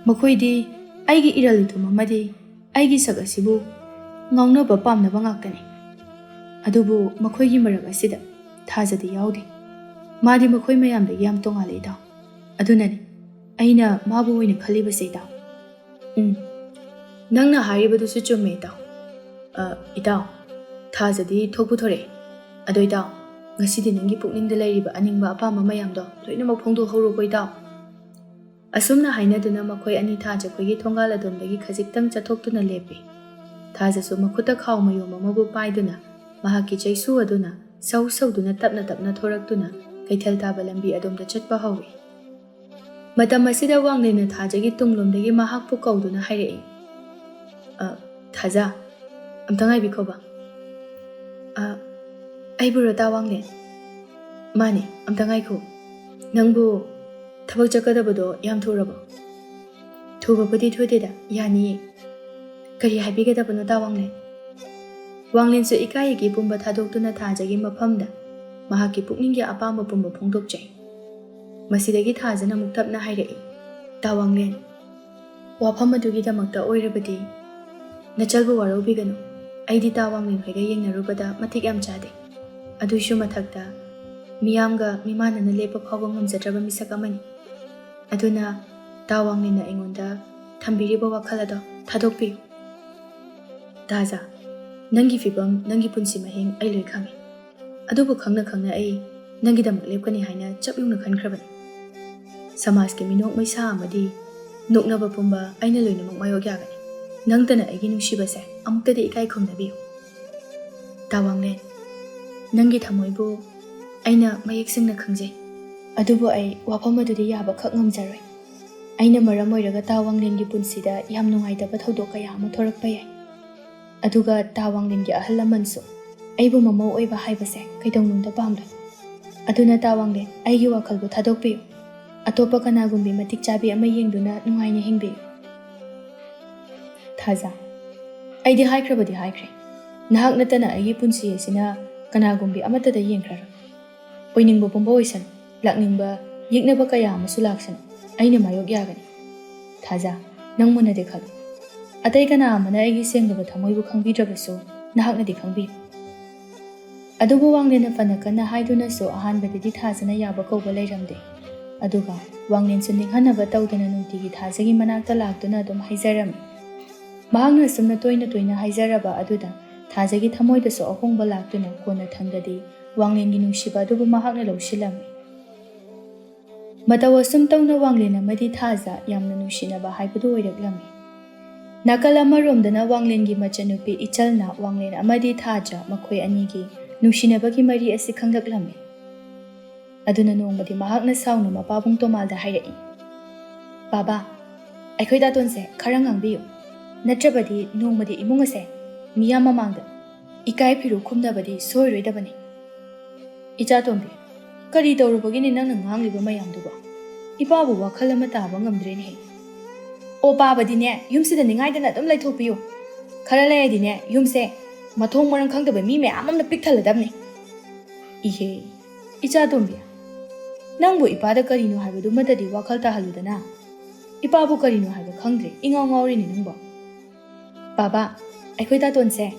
ꯃꯈꯣꯏꯗꯤ ꯑꯩꯒꯤ ꯏꯔꯜ ꯏꯊꯨꯝ ꯑꯃꯗꯤ ꯑꯩꯒꯤ ꯁꯛ ꯑꯁꯤꯕꯨ ꯉꯥꯎꯅꯕ ꯄꯥꯝꯅꯕ ꯉꯥꯛꯇꯅꯤ꯫ ꯑꯗꯨꯕꯨ ꯃꯈꯣꯏꯒꯤ ꯃꯔꯛ ꯑꯁꯤꯗ ꯊꯥꯖꯗꯤ ꯌꯥꯎꯗꯦ꯫ ꯃꯥꯗꯤ ꯃꯈꯣꯏ ꯃꯌꯥꯝꯗꯒꯤ ꯌꯥꯝ ꯇꯣꯉꯥꯜꯂꯦ ꯏꯇꯥꯎ꯫ ꯑꯗꯨꯅꯅꯤ ꯑꯩꯅ ꯃꯥꯕꯨ ꯑꯣꯏꯅ ꯈꯜꯂꯤꯕꯁꯦ, ꯏꯇꯥꯎ꯫ ꯎꯝ, ꯅꯪꯅ ꯍꯥꯏꯔꯤꯕꯗꯨꯁꯨ ꯆꯨꯝꯃꯦ, ꯏꯇꯥꯎ꯫ ꯑ, ꯏꯇꯥꯎ, ꯊꯥꯖꯗꯤ ꯊꯣꯛꯄꯨ ꯊꯣꯔꯛꯑꯦ꯫ ꯑꯗꯣ ꯏꯇꯥꯎ, ꯉꯁꯤꯗꯤ ꯅꯪꯒꯤ ꯄꯨꯛꯅꯤꯡꯗ ꯂꯩꯔꯤꯕ ꯑꯅꯤꯡꯕ ꯑꯄꯥꯝꯕ ꯃꯌꯥꯝꯗꯣ ꯂꯣꯏꯅꯃꯛ ꯐꯣꯡꯗꯣꯛꯍꯧꯔꯣꯀꯣ, ꯏꯇꯥꯎ꯫ ꯑꯁꯨꯝꯅ ꯍꯥꯏꯅꯗꯨꯅ ꯃꯈꯣꯏ ꯑꯅꯤ ꯊꯥꯖ ꯈꯣꯏꯒꯤ ꯊꯣꯡꯒꯥꯜ ꯑꯗꯣꯝꯗꯒꯤ ꯈꯖꯤꯛꯇꯪ ꯆꯠꯊꯣꯛꯇꯨꯅ ꯂꯦꯞꯄꯤ꯫ ꯊꯥꯖꯁꯨ ꯃꯈꯨꯠꯇ ꯈꯥꯎ ꯃꯌꯨꯝ ꯑꯃꯕꯨ ꯄꯥꯏꯗꯨꯅ ꯃꯍꯥꯛꯀꯤ ꯆꯩꯁꯨ ꯑꯗꯨꯅ ꯁꯧ ꯁꯧꯗꯨꯅ ꯇꯞꯅ ꯇꯞꯅ ꯊꯣꯔꯛꯇꯨꯅ ꯀꯩꯊꯦꯜ ꯇꯥꯕ ꯂꯝꯕꯤ ꯑꯗꯣꯝꯗ ꯆꯠꯄ ꯍꯧꯏ꯫ ꯃꯇꯝ ꯑꯁꯤꯗ ꯋꯥꯡꯂꯦꯟꯅ ꯊꯥꯖꯒꯤ ꯇꯨꯡꯂꯣꯝꯗꯒꯤ ꯃꯍꯥꯛꯄꯨ ꯀꯧꯗꯨꯅ ꯍꯥꯏꯔꯛꯏ, "ꯑ, ꯊꯥꯖ, ꯑꯝꯇ ꯉꯥꯏꯕꯤꯈꯣꯕ꯫" "ꯑ, ꯑꯩꯕꯨꯔꯣ, ꯇꯥ ꯋꯥꯡꯂꯦꯟ?" "ꯃꯥꯅꯦ, ꯑꯝꯇ ꯉꯥꯏꯈꯣ꯫ ꯅꯪꯕꯨ ꯊꯕꯛ ꯆꯠꯀꯗꯕꯗꯣ ꯌꯥꯝ ꯊꯨꯔꯕꯣ?" "ꯊꯨꯕꯕꯨꯗꯤ ꯊꯨꯗꯦꯗ, ꯌꯥꯅꯤꯌꯦ꯫ ꯀꯔꯤ ꯍꯥꯏꯕꯤꯒꯗꯕꯅꯣ, ꯇꯥ ꯋꯥꯡꯂꯦꯟ?" ꯋꯥꯡꯂꯦꯟꯁꯨ ꯏꯀꯥꯏ ꯏꯀꯤ ꯄꯨꯝꯕ ꯊꯥꯗꯣꯛꯇꯨꯅ ꯊꯥꯖꯒꯤ ꯃꯐꯝꯗ ꯃꯍꯥꯛꯀꯤ ꯄꯨꯛꯅꯤꯡꯒꯤ ꯑꯄꯥꯝꯕ ꯄꯨꯝꯕ ꯐꯣꯡꯗꯣꯛꯆꯩ꯫ ꯃꯁꯤꯗꯒꯤ ꯊꯥꯖꯅ ꯑꯃꯨꯛ ꯇꯞꯅ ꯍꯥꯏꯔꯛꯏ, "ꯇꯥ ꯋꯥꯡꯂꯦꯟ, ꯋꯥꯐꯝ ꯑꯗꯨꯒꯤꯗꯃꯛꯇ ꯑꯣꯏꯔꯕꯗꯤ ꯅꯆꯜꯕꯨ ꯋꯥꯔꯧꯕꯤꯒꯅꯨ꯫ ꯑꯩꯗꯤ ꯇꯥ ꯋꯥꯡꯂꯦꯟ ꯍꯣꯏꯒ ꯌꯦꯡꯅꯔꯨꯕꯗ ꯃꯇꯤꯛ ꯌꯥꯝ ꯆꯥꯗꯦ꯫ ꯑꯗꯨꯏꯁꯨ ꯃꯊꯛꯇ ꯃꯤꯌꯥꯝꯒ ꯃꯤꯃꯥꯟꯅꯅ ꯂꯦꯞꯄ ꯐꯥꯎꯕ ꯉꯝꯖꯗ꯭ꯔꯕ ꯃꯤꯁꯛ ꯑꯃꯅꯤ꯫ ꯑꯗꯨꯅ ꯇꯥ ꯋꯥꯡꯂꯦꯟꯅ ꯑꯩꯉꯣꯟꯗ ꯊꯝꯕꯤꯔꯤꯕ ꯋꯥꯈꯜ ꯑꯗꯣ ꯊꯥꯗꯣꯛꯄꯤꯌꯨ꯫" "ꯊꯥꯖ, ꯅꯪꯒꯤ ꯐꯤꯕꯝ, ꯅꯪꯒꯤ ꯄꯨꯟꯁꯤ ꯃꯍꯤꯡ ꯑꯩ ꯂꯣꯏ ꯈꯪꯉꯤ꯫ ꯑꯗꯨꯕꯨ ꯈꯪꯅ ꯈꯪꯅ ꯑꯩ ꯅꯪꯒꯤꯗꯃꯛ ꯂꯦꯞꯀꯅꯤ ꯍꯥꯏꯅ ꯆꯞ ꯌꯨꯡꯅ ꯈꯟꯈ꯭ꯔꯕꯅꯤ꯫ ꯁꯃꯥꯖꯀꯤ ꯃꯤꯅꯣꯛ ꯃꯩꯁꯥ ꯑꯃꯗꯤ ꯅꯣꯛꯅꯕ ꯄꯨꯝꯕ ꯑꯩꯅ ꯂꯣꯏꯅꯃꯛ ꯃꯥꯌꯣꯛ ꯌꯥꯒꯅꯤ꯫ ꯅꯪꯇꯅ ꯑꯩꯒꯤ ꯅꯨꯡꯁꯤꯕꯁꯦ ꯑꯃꯨꯛꯇꯗꯤ ꯏꯀꯥꯏ ꯈꯨꯝꯅꯕꯤꯌꯨ꯫" "ꯇꯥ ꯋꯥꯡꯂꯦꯟ, ꯅꯪꯒꯤ ꯊꯃꯣꯏꯕꯨ ꯑꯩꯅ ꯃꯌꯦꯛ ꯁꯦꯡꯅ ꯈꯪꯖꯩ꯫ ꯑꯗꯨꯕꯨ ꯑꯩ ꯋꯥꯐꯝ ꯑꯗꯨꯗꯤ ꯌꯥꯕꯈꯛ ꯉꯝꯖꯔꯣꯏ꯫ ꯑꯩꯅ ꯃꯔꯝ ꯑꯣꯏꯔꯒ ꯇꯥ ꯋꯥꯡꯂꯦꯟꯒꯤ ꯄꯨꯟꯁꯤꯗ ꯌꯥꯝ ꯅꯨꯡꯉꯥꯏꯇꯕ ꯊꯧꯗꯣꯛ ꯀꯌꯥ ꯑꯃ ꯊꯣꯔꯛꯄ ꯌꯥꯏ꯫ ꯑꯗꯨꯒ ꯇꯥ ꯋꯥꯡꯂꯦꯟꯒꯤ ꯑꯍꯜ ꯂꯃꯟꯁꯨ ꯑꯩꯕꯨ ꯃꯃꯧ ꯑꯣꯏꯕ ꯍꯥꯏꯕꯁꯦ ꯀꯩꯗꯧꯅꯨꯡꯗ ꯄꯥꯝꯂꯣꯏ꯫ ꯑꯗꯨꯅ ꯇꯥ ꯋꯥꯡꯂꯦꯟ, ꯑꯩꯒꯤ ꯋꯥꯈꯜꯕꯨ ꯊꯥꯗꯣꯛꯄꯤꯌꯨ꯫ ꯑꯇꯣꯞꯄ ꯀꯅꯥꯒꯨꯝꯕꯤ ꯃꯇꯤꯛ ꯆꯥꯕꯤ ꯑꯃ ꯌꯦꯡꯗꯨꯅ ꯅꯨꯡꯉꯥꯏꯅ ꯍꯤꯡꯕꯤꯌꯨ꯫" "ꯊꯥꯖ, ꯑꯩꯗꯤ ꯍꯥꯏꯈ꯭ꯔꯕꯗꯤ ꯍꯥꯏꯈ꯭ꯔꯦ꯫ ꯅꯍꯥꯛ ꯅꯠꯇꯅ ꯑꯩꯒꯤ ꯄꯨꯟꯁꯤ ꯑꯁꯤꯅ ꯀꯅꯥꯒꯨꯝꯕꯤ ꯑꯃꯠꯇꯗ ꯌꯦꯡꯈ꯭ꯔꯔꯣꯏ꯫ ꯑꯣꯏꯅꯤꯡꯕ ꯄꯨꯝꯕ ꯑꯣꯏꯁꯅꯨ, ꯂꯥꯛꯅꯤꯡꯕ ꯌꯦꯛꯅꯕ ꯀꯌꯥ ꯑꯃꯁꯨ ꯂꯥꯛꯁꯅꯨ, ꯑꯩꯅ ꯃꯥꯌꯣꯛ ꯌꯥꯒꯅꯤ꯫ ꯊꯥꯖ, ꯅꯪ ꯃꯨꯟꯅꯗꯤ ꯈꯜꯂꯨ꯫ ꯑꯇꯩ ꯀꯅꯥ ꯑꯃꯅ ꯑꯩꯒꯤ ꯁꯦꯡꯂꯕ ꯊꯃꯣꯏꯕꯨ ꯈꯪꯕꯤꯗ꯭ꯔꯕꯁꯨ ꯅꯍꯥꯛꯅꯗꯤ ꯈꯪꯕꯤꯌꯨ꯫" ꯑꯗꯨꯕꯨ ꯋꯥꯡꯂꯦꯟꯅ ꯐꯅ ꯀꯟꯅ ꯍꯥꯏꯗꯨꯅꯁꯨ ꯑꯍꯥꯟꯕꯗꯗꯤ ꯊꯥꯖꯅ ꯌꯥꯕ ꯀꯧꯕ ꯂꯩꯔꯝꯗꯦ꯫ ꯑꯗꯨꯒ ꯋꯥꯡꯂꯦꯟꯁꯨ ꯅꯤꯡꯍꯟꯅꯕ ꯇꯧꯗꯅ ꯅꯨꯡꯇꯤꯒꯤ ꯊꯥꯖꯒꯤ ꯃꯅꯥꯛꯇ ꯂꯥꯛꯇꯨꯅ ꯑꯗꯨꯝ ꯍꯥꯏꯖꯔꯝꯃꯤ꯫ ꯃꯍꯥꯛꯅ ꯑꯁꯨꯝꯅ ꯇꯣꯏꯅ ꯇꯣꯏꯅ ꯍꯥꯏꯖꯔꯕ ꯑꯗꯨꯗ ꯊꯥꯖꯒꯤ ꯊꯃꯣꯏꯗꯁꯨ ꯑꯍꯣꯡꯕ ꯂꯥꯛꯇꯨꯅ ꯀꯣꯟꯅꯊꯪꯗꯗꯤ ꯋꯥꯡꯂꯦꯟꯒꯤ ꯅꯨꯡꯁꯤꯕ ꯑꯗꯨꯕꯨ ꯃꯍꯥꯛꯅ ꯂꯧꯁꯤꯜꯂꯝꯃꯤ꯫ ꯃꯇꯧ ꯑꯁꯨꯝ ꯇꯧꯅ ꯋꯥꯡꯂꯦꯟ ꯑꯃꯗꯤ ꯊꯥꯖ ꯌꯥꯝꯅ ꯅꯨꯡꯁꯤꯅꯕ ꯍꯥꯏꯕꯗꯨ ꯑꯣꯏꯔꯛꯂꯝꯃꯤ꯫ ꯅꯥꯀꯜ ꯑꯃꯔꯣꯝꯗꯅ ꯋꯥꯡꯂꯦꯟꯒꯤ ꯃꯆꯟꯅꯨꯄꯤ ꯏꯆꯜꯅ ꯋꯥꯡꯂꯦꯟ ꯑꯃꯗꯤ ꯊꯥꯖ ꯃꯈꯣꯏ ꯑꯅꯤꯒꯤ ꯅꯨꯡꯁꯤꯅꯕꯒꯤ ꯃꯔꯤ ꯑꯁꯤ ꯈꯪꯂꯛꯂꯝꯃꯤ꯫ ꯑꯗꯨꯅ ꯅꯣꯡꯃꯗꯤ ꯃꯍꯥꯛꯅ ꯁꯥꯎꯅ ꯃꯄꯥꯕꯨꯡ ꯇꯣꯃꯥꯜꯗ ꯍꯥꯏꯔꯛꯏ, "ꯕꯥꯕꯥ, ꯑꯩꯈꯣꯏ ꯇꯥꯇꯣꯟꯁꯦ ꯈꯔ ꯉꯥꯡꯕꯤꯌꯨ, ꯅꯠꯇ꯭ꯔꯕꯗꯤ ꯅꯣꯡꯃꯗꯤ ꯏꯃꯨꯡ ꯑꯁꯦ ꯃꯤꯌꯥꯝ ꯃꯃꯥꯡꯗ ꯏꯀꯥꯏ ꯐꯤꯔꯨ ꯈꯨꯝꯅꯕꯗꯤ ꯁꯣꯏꯔꯣꯏꯗꯕꯅꯤ꯫" "ꯏꯆꯥ ꯇꯣꯝꯕꯤ, ꯀꯔꯤ ꯇꯧꯔꯨꯕꯒꯤꯅꯤ ꯅꯪꯅ ꯉꯥꯡꯂꯤꯕ ꯃꯌꯥꯝꯗꯨꯕꯣ? ꯏꯄꯥꯕꯨ ꯋꯥꯈꯜ ꯑꯃ ꯇꯥꯕ ꯉꯝꯗ꯭ꯔꯦꯅꯦꯍꯦ꯫" "ꯑꯣ ꯄꯥꯕꯗꯤꯅꯦ, ꯌꯨꯝꯁꯤꯗ ꯅꯤꯡꯉꯥꯏꯗꯅ ꯑꯗꯨꯝ ꯂꯩꯊꯣꯛꯄꯤꯌꯨ꯫ ꯈꯔ ꯂꯩꯔꯗꯤꯅꯦ, ꯌꯨꯝꯁꯦ ꯃꯊꯣꯡ ꯃꯔꯝ ꯈꯪꯗꯕ ꯃꯤ ꯃꯌꯥꯝ ꯑꯃꯅ ꯄꯤꯛ ꯊꯜꯂꯗꯕꯅꯤ꯫" "ꯏꯍꯦ, ꯏꯆꯥ ꯇꯣꯝꯕꯤ, ꯅꯪꯕꯨ ꯏꯄꯥꯗ ꯀꯔꯤꯅꯣ ꯍꯥꯏꯕꯗꯨꯃꯠꯇꯗꯤ ꯋꯥꯈꯜ ꯇꯥꯍꯜꯂꯨꯗꯅ꯫ ꯏꯄꯥꯕꯨ ꯀꯔꯤꯅꯣ ꯍꯥꯏꯕ ꯈꯪꯗ꯭ꯔꯦ, ꯏꯉꯥꯎ ꯉꯥꯎꯔꯤꯅꯦ ꯅꯪꯕꯣ꯫" "ꯕꯥꯕꯥ, ꯑꯩꯈꯣꯏ ꯇꯥꯇꯣꯟꯁꯦ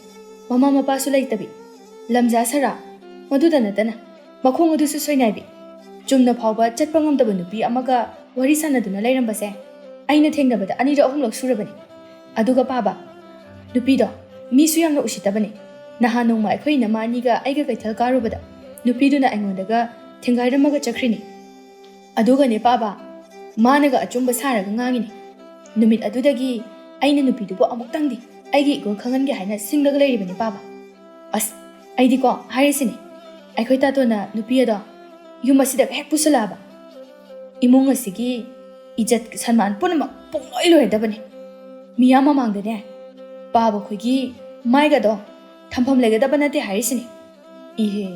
ꯃꯃꯥ ꯃꯄꯥꯁꯨ ꯂꯩꯇꯕꯤ, ꯂꯝꯖꯥ ꯁꯔꯥ, ꯃꯗꯨꯗ ꯅꯠꯇꯅ ꯃꯈꯣꯡ ꯑꯗꯨꯁꯨ ꯁꯣꯏꯅꯥꯏꯕꯤ, ꯆꯨꯝꯅ ꯐꯥꯎꯕ ꯆꯠꯄ ꯉꯝꯗꯕ ꯅꯨꯄꯤ ꯑꯃꯒ ꯋꯥꯔꯤ ꯁꯥꯟꯅꯗꯨꯅ ꯂꯩꯔꯝꯕꯁꯦ ꯑꯩꯅ ꯊꯦꯡꯅꯕꯗ ꯑꯅꯤꯔꯛ ꯑꯍꯨꯝꯂꯛ ꯁꯨꯔꯕꯅꯤ꯫ ꯑꯗꯨꯒ ꯄꯥꯕ, ꯅꯨꯄꯤꯗꯣ ꯃꯤꯁꯨ ꯌꯥꯝꯅ ꯎꯁꯤꯠꯇꯕꯅꯤ꯫ ꯅꯍꯥꯟ ꯅꯣꯡꯃ ꯑꯩꯈꯣꯏ ꯏꯅꯝꯃ ꯑꯅꯤꯒ ꯑꯩꯒ ꯀꯩꯊꯦꯜ ꯀꯥꯔꯨꯕꯗ ꯅꯨꯄꯤꯗꯨꯅ ꯑꯩꯉꯣꯟꯗꯒ ꯊꯦꯡꯒꯥꯏꯔꯝꯃꯒ ꯆꯠꯈ꯭ꯔꯤꯅꯤ꯫ ꯑꯗꯨꯒꯅꯦ ꯄꯥꯕ, ꯃꯥꯅꯒ ꯑꯆꯨꯝꯕ ꯁꯥꯔꯒ ꯉꯥꯡꯉꯤꯅꯦ꯫ ꯅꯨꯃꯤꯠ ꯑꯗꯨꯗꯒꯤ ꯑꯩꯅ ꯅꯨꯄꯤꯗꯨꯕꯨ ꯑꯃꯨꯛꯇꯪꯗꯤ ꯑꯩꯒꯤ ꯏꯒꯨꯜ ꯈꯪꯍꯟꯒꯦ ꯍꯥꯏꯅ ꯁꯤꯡꯂꯒ ꯂꯩꯔꯤꯕꯅꯤ ꯄꯥꯕ꯫ ꯑꯁ, ꯑꯩꯗꯤꯀꯣ ꯍꯥꯏꯔꯤꯁꯤꯅꯤ, ꯑꯩꯈꯣꯏ ꯇꯥꯇꯣꯟꯅ ꯅꯨꯄꯤ ꯑꯗꯣ ꯌꯨꯝ ꯑꯁꯤꯗ ꯍꯦꯛ ꯄꯨꯁꯜꯂꯛꯑꯕ, ꯏꯃꯨꯡ ꯑꯁꯤꯒꯤ ꯏꯖꯠ ꯁꯟꯃꯥꯟ ꯄꯨꯝꯅꯃꯛ ꯄꯨꯡꯂꯣꯏ ꯂꯣꯏꯔꯗꯕꯅꯤ꯫ ꯃꯤꯌꯥꯝ ꯃꯃꯥꯡꯗꯅꯦ ꯄꯥꯕ ꯈꯣꯏꯒꯤ ꯃꯥꯏꯒꯗꯣ ꯊꯝꯐꯝ ꯂꯩꯒꯗꯕ ꯅꯠꯇꯦ ꯍꯥꯏꯔꯤꯁꯤꯅꯤ꯫" "ꯏꯍꯦ,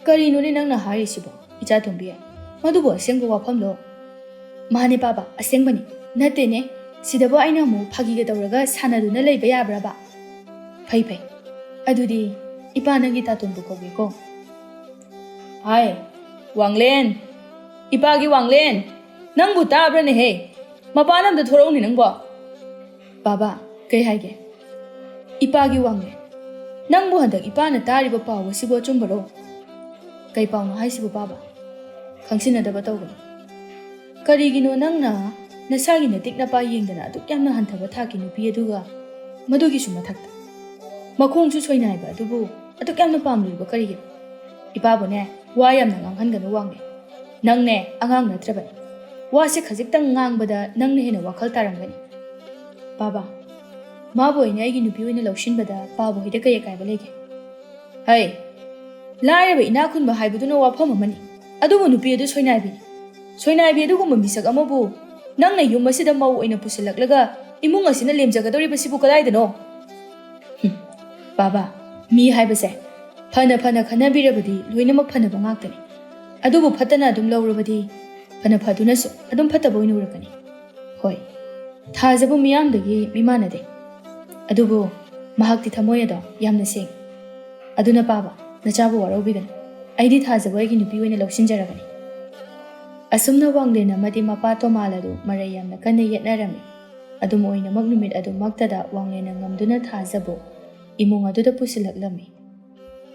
ꯀꯔꯤꯅꯣꯅꯦ ꯅꯪꯅ ꯍꯥꯏꯔꯤꯁꯤꯕꯣ, ꯏꯆꯥ ꯇꯣꯝꯕꯤ? ꯃꯗꯨꯕꯨ ꯑꯁꯦꯡꯕ ꯋꯥꯐꯝꯂꯣ?" "ꯃꯥꯅꯦ ꯄꯥꯕ, ꯑꯁꯦꯡꯕꯅꯤ꯫ ꯅꯠꯇꯦꯅꯦ, ꯁꯤꯗꯕꯨ ꯑꯩꯅ ꯑꯃꯨꯛ ꯐꯥꯒꯤꯒ ꯇꯧꯔꯒ ꯁꯥꯟꯅꯗꯨꯅ ꯂꯩꯕ ꯌꯥꯕ꯭ꯔꯕ? ꯐꯩ ꯐꯩ, ꯑꯗꯨꯗꯤ ꯏꯄꯥ ꯅꯪꯒꯤ ꯇꯥꯇꯣꯟꯕꯨ ꯀꯧꯒꯦꯀꯣ꯫" "ꯍꯥꯏ, ꯋꯥꯡꯂꯦꯟ, ꯏꯄꯥꯒꯤ ꯋꯥꯡꯂꯦꯟ, ꯅꯪꯕꯨ ꯇꯥꯕ꯭ꯔꯅꯦꯍꯦ? ꯃꯄꯥꯟ ꯑꯝꯗ ꯊꯣꯔꯛꯎꯅꯦ ꯅꯪꯕꯣ꯫" "ꯕꯥꯕꯥ, ꯀꯩ ꯍꯥꯏꯒꯦ?" "ꯏꯄꯥꯒꯤ ꯋꯥꯡꯂꯦꯟ, ꯅꯪꯕꯨ ꯍꯟꯗꯛ ꯏꯄꯥꯅ ꯇꯥꯔꯤꯕ ꯄꯥꯎ ꯑꯁꯤꯕꯨ ꯑꯆꯨꯝꯕꯔꯣ?" "ꯀꯩ ꯄꯥꯎꯅꯣ ꯍꯥꯏꯁꯤꯕꯨ ꯄꯥꯕ? ꯈꯪꯁꯤꯟꯅꯗꯕ ꯇꯧꯒꯅꯨ꯫ ꯀꯔꯤꯒꯤꯅꯣ ꯅꯪꯅ ꯅꯁꯥꯒꯤ ꯅꯇꯤꯛ ꯅꯄꯥ ꯌꯦꯡꯗꯅ ꯑꯗꯨꯛ ꯌꯥꯝꯅ ꯍꯟꯊꯕ ꯊꯥꯛꯀꯤ ꯅꯨꯄꯤ ꯑꯗꯨꯒ, ꯃꯗꯨꯒꯤꯁꯨ ꯃꯊꯛꯇ ꯃꯈꯣꯡꯁꯨ ꯁꯣꯏꯅꯥꯏꯕ ꯑꯗꯨꯕꯨ ꯑꯗꯨꯛ ꯌꯥꯝꯅ ꯄꯥꯝꯂꯤꯕ ꯀꯔꯤꯒꯤꯅꯣ? ꯏꯄꯥꯕꯨꯅꯦ, ꯋꯥ ꯌꯥꯝꯅ ꯉꯥꯡꯍꯟꯒꯅꯨ ꯋꯥꯡꯂꯦꯟ꯫ ꯅꯪꯅꯦ ꯑꯉꯥꯡ ꯅꯠꯇ꯭ꯔꯕꯅꯤ꯫ ꯋꯥꯁꯦ ꯈꯖꯤꯛꯇꯪ ꯉꯥꯡꯕꯗ ꯅꯪꯅ ꯍꯦꯟꯅ ꯋꯥꯈꯜ ꯇꯥꯔꯝꯒꯅꯤ꯫ ꯄꯥꯕ, ꯃꯥꯕꯨ ꯑꯩꯅ ꯑꯩꯒꯤ ꯅꯨꯄꯤ ꯑꯣꯏꯅ ꯂꯧꯁꯤꯟꯕꯗ ꯄꯥꯕ ꯍꯣꯏꯗ ꯀꯩ ꯑꯀꯥꯏꯕ ꯂꯩꯒꯦ? ꯍꯩ, ꯂꯥꯏꯔꯕ ꯏꯅꯥꯛ ꯈꯨꯟꯕ ꯍꯥꯏꯕꯗꯨꯅ ꯋꯥꯐꯝ ꯑꯃꯅꯤ, ꯑꯗꯨꯕꯨ ꯅꯨꯄꯤ ꯑꯗꯨ ꯁꯣꯏꯅꯥꯏꯕꯤꯅꯤ꯫ ꯁꯣꯏꯅꯥꯏꯕꯤ ꯑꯗꯨꯒꯨꯝꯕ ꯃꯤꯁꯛ ꯑꯃꯕꯨ ꯅꯪꯅ ꯌꯨꯝ ꯑꯁꯤꯗ ꯃꯧ ꯑꯣꯏꯅ ꯄꯨꯁꯤꯜꯂꯛꯂꯒ ꯏꯃꯨꯡ ꯑꯁꯤꯅ ꯂꯦꯝꯖꯒꯗꯧꯔꯤꯕꯁꯤꯕꯨ ꯀꯗꯥꯏꯗꯅꯣ? ꯍꯨꯝ, ꯄꯥꯕ, ꯃꯤ ꯍꯥꯏꯕꯁꯦ ꯐꯅ ꯐꯅ ꯈꯟꯅꯕꯤꯔꯕꯗꯤ ꯂꯣꯏꯅꯃꯛ ꯐꯅꯕ ꯉꯥꯛꯇꯅꯤ꯫ ꯑꯗꯨꯕꯨ ꯐꯠꯇꯅ ꯑꯗꯨꯝ ꯂꯧꯔꯕꯗꯤ ꯐꯅ ꯐꯗꯨꯅꯁꯨ ꯑꯗꯨꯝ ꯐꯠꯇꯕ ꯑꯣꯏꯅ ꯎꯔꯛꯀꯅꯤ꯫ ꯍꯣꯏ, ꯊꯥꯖꯕ ꯃꯤꯌꯥꯝꯗꯒꯤ ꯃꯤ ꯃꯥꯟꯅꯗꯦ꯫ ꯑꯗꯨꯕꯨ ꯃꯍꯥꯛꯇꯤ ꯊꯃꯣꯏ ꯑꯗꯣ ꯌꯥꯝꯅ ꯁꯦꯡꯉꯤ꯫ ꯑꯗꯨꯅ ꯄꯥꯕ, ꯅꯆꯥꯕꯨ ꯋꯥꯔꯧꯕꯤꯒꯅꯨ꯫ ꯑꯩꯗꯤ ꯊꯥꯖꯕ ꯑꯩꯒꯤ ꯅꯨꯄꯤ ꯑꯣꯏꯅ ꯂꯧꯁꯤꯟꯖꯔꯒꯅꯤ꯫ ꯑꯁꯨꯝꯅ ꯋꯥꯡꯂꯦꯟ ꯑꯃꯗꯤ ꯃꯄꯥ ꯇꯣꯃꯥꯜ ꯑꯗꯨ ꯃꯔꯩ ꯌꯥꯝꯅ ꯀꯟꯅ ꯌꯦꯠꯅꯔꯝꯃꯤ꯫ ꯑꯗꯨꯝ ꯑꯣꯏꯅꯃꯛ ꯅꯨꯃꯤꯠ ꯑꯗꯨꯃꯛꯇꯗ ꯋꯥꯡꯂꯦꯟꯅ ꯉꯝꯗꯨꯅ ꯊꯥꯖꯕꯨ ꯏꯃꯨꯡ ꯑꯗꯨꯗ ꯄꯨꯁꯤꯜꯂꯛꯂꯝꯃꯤ꯫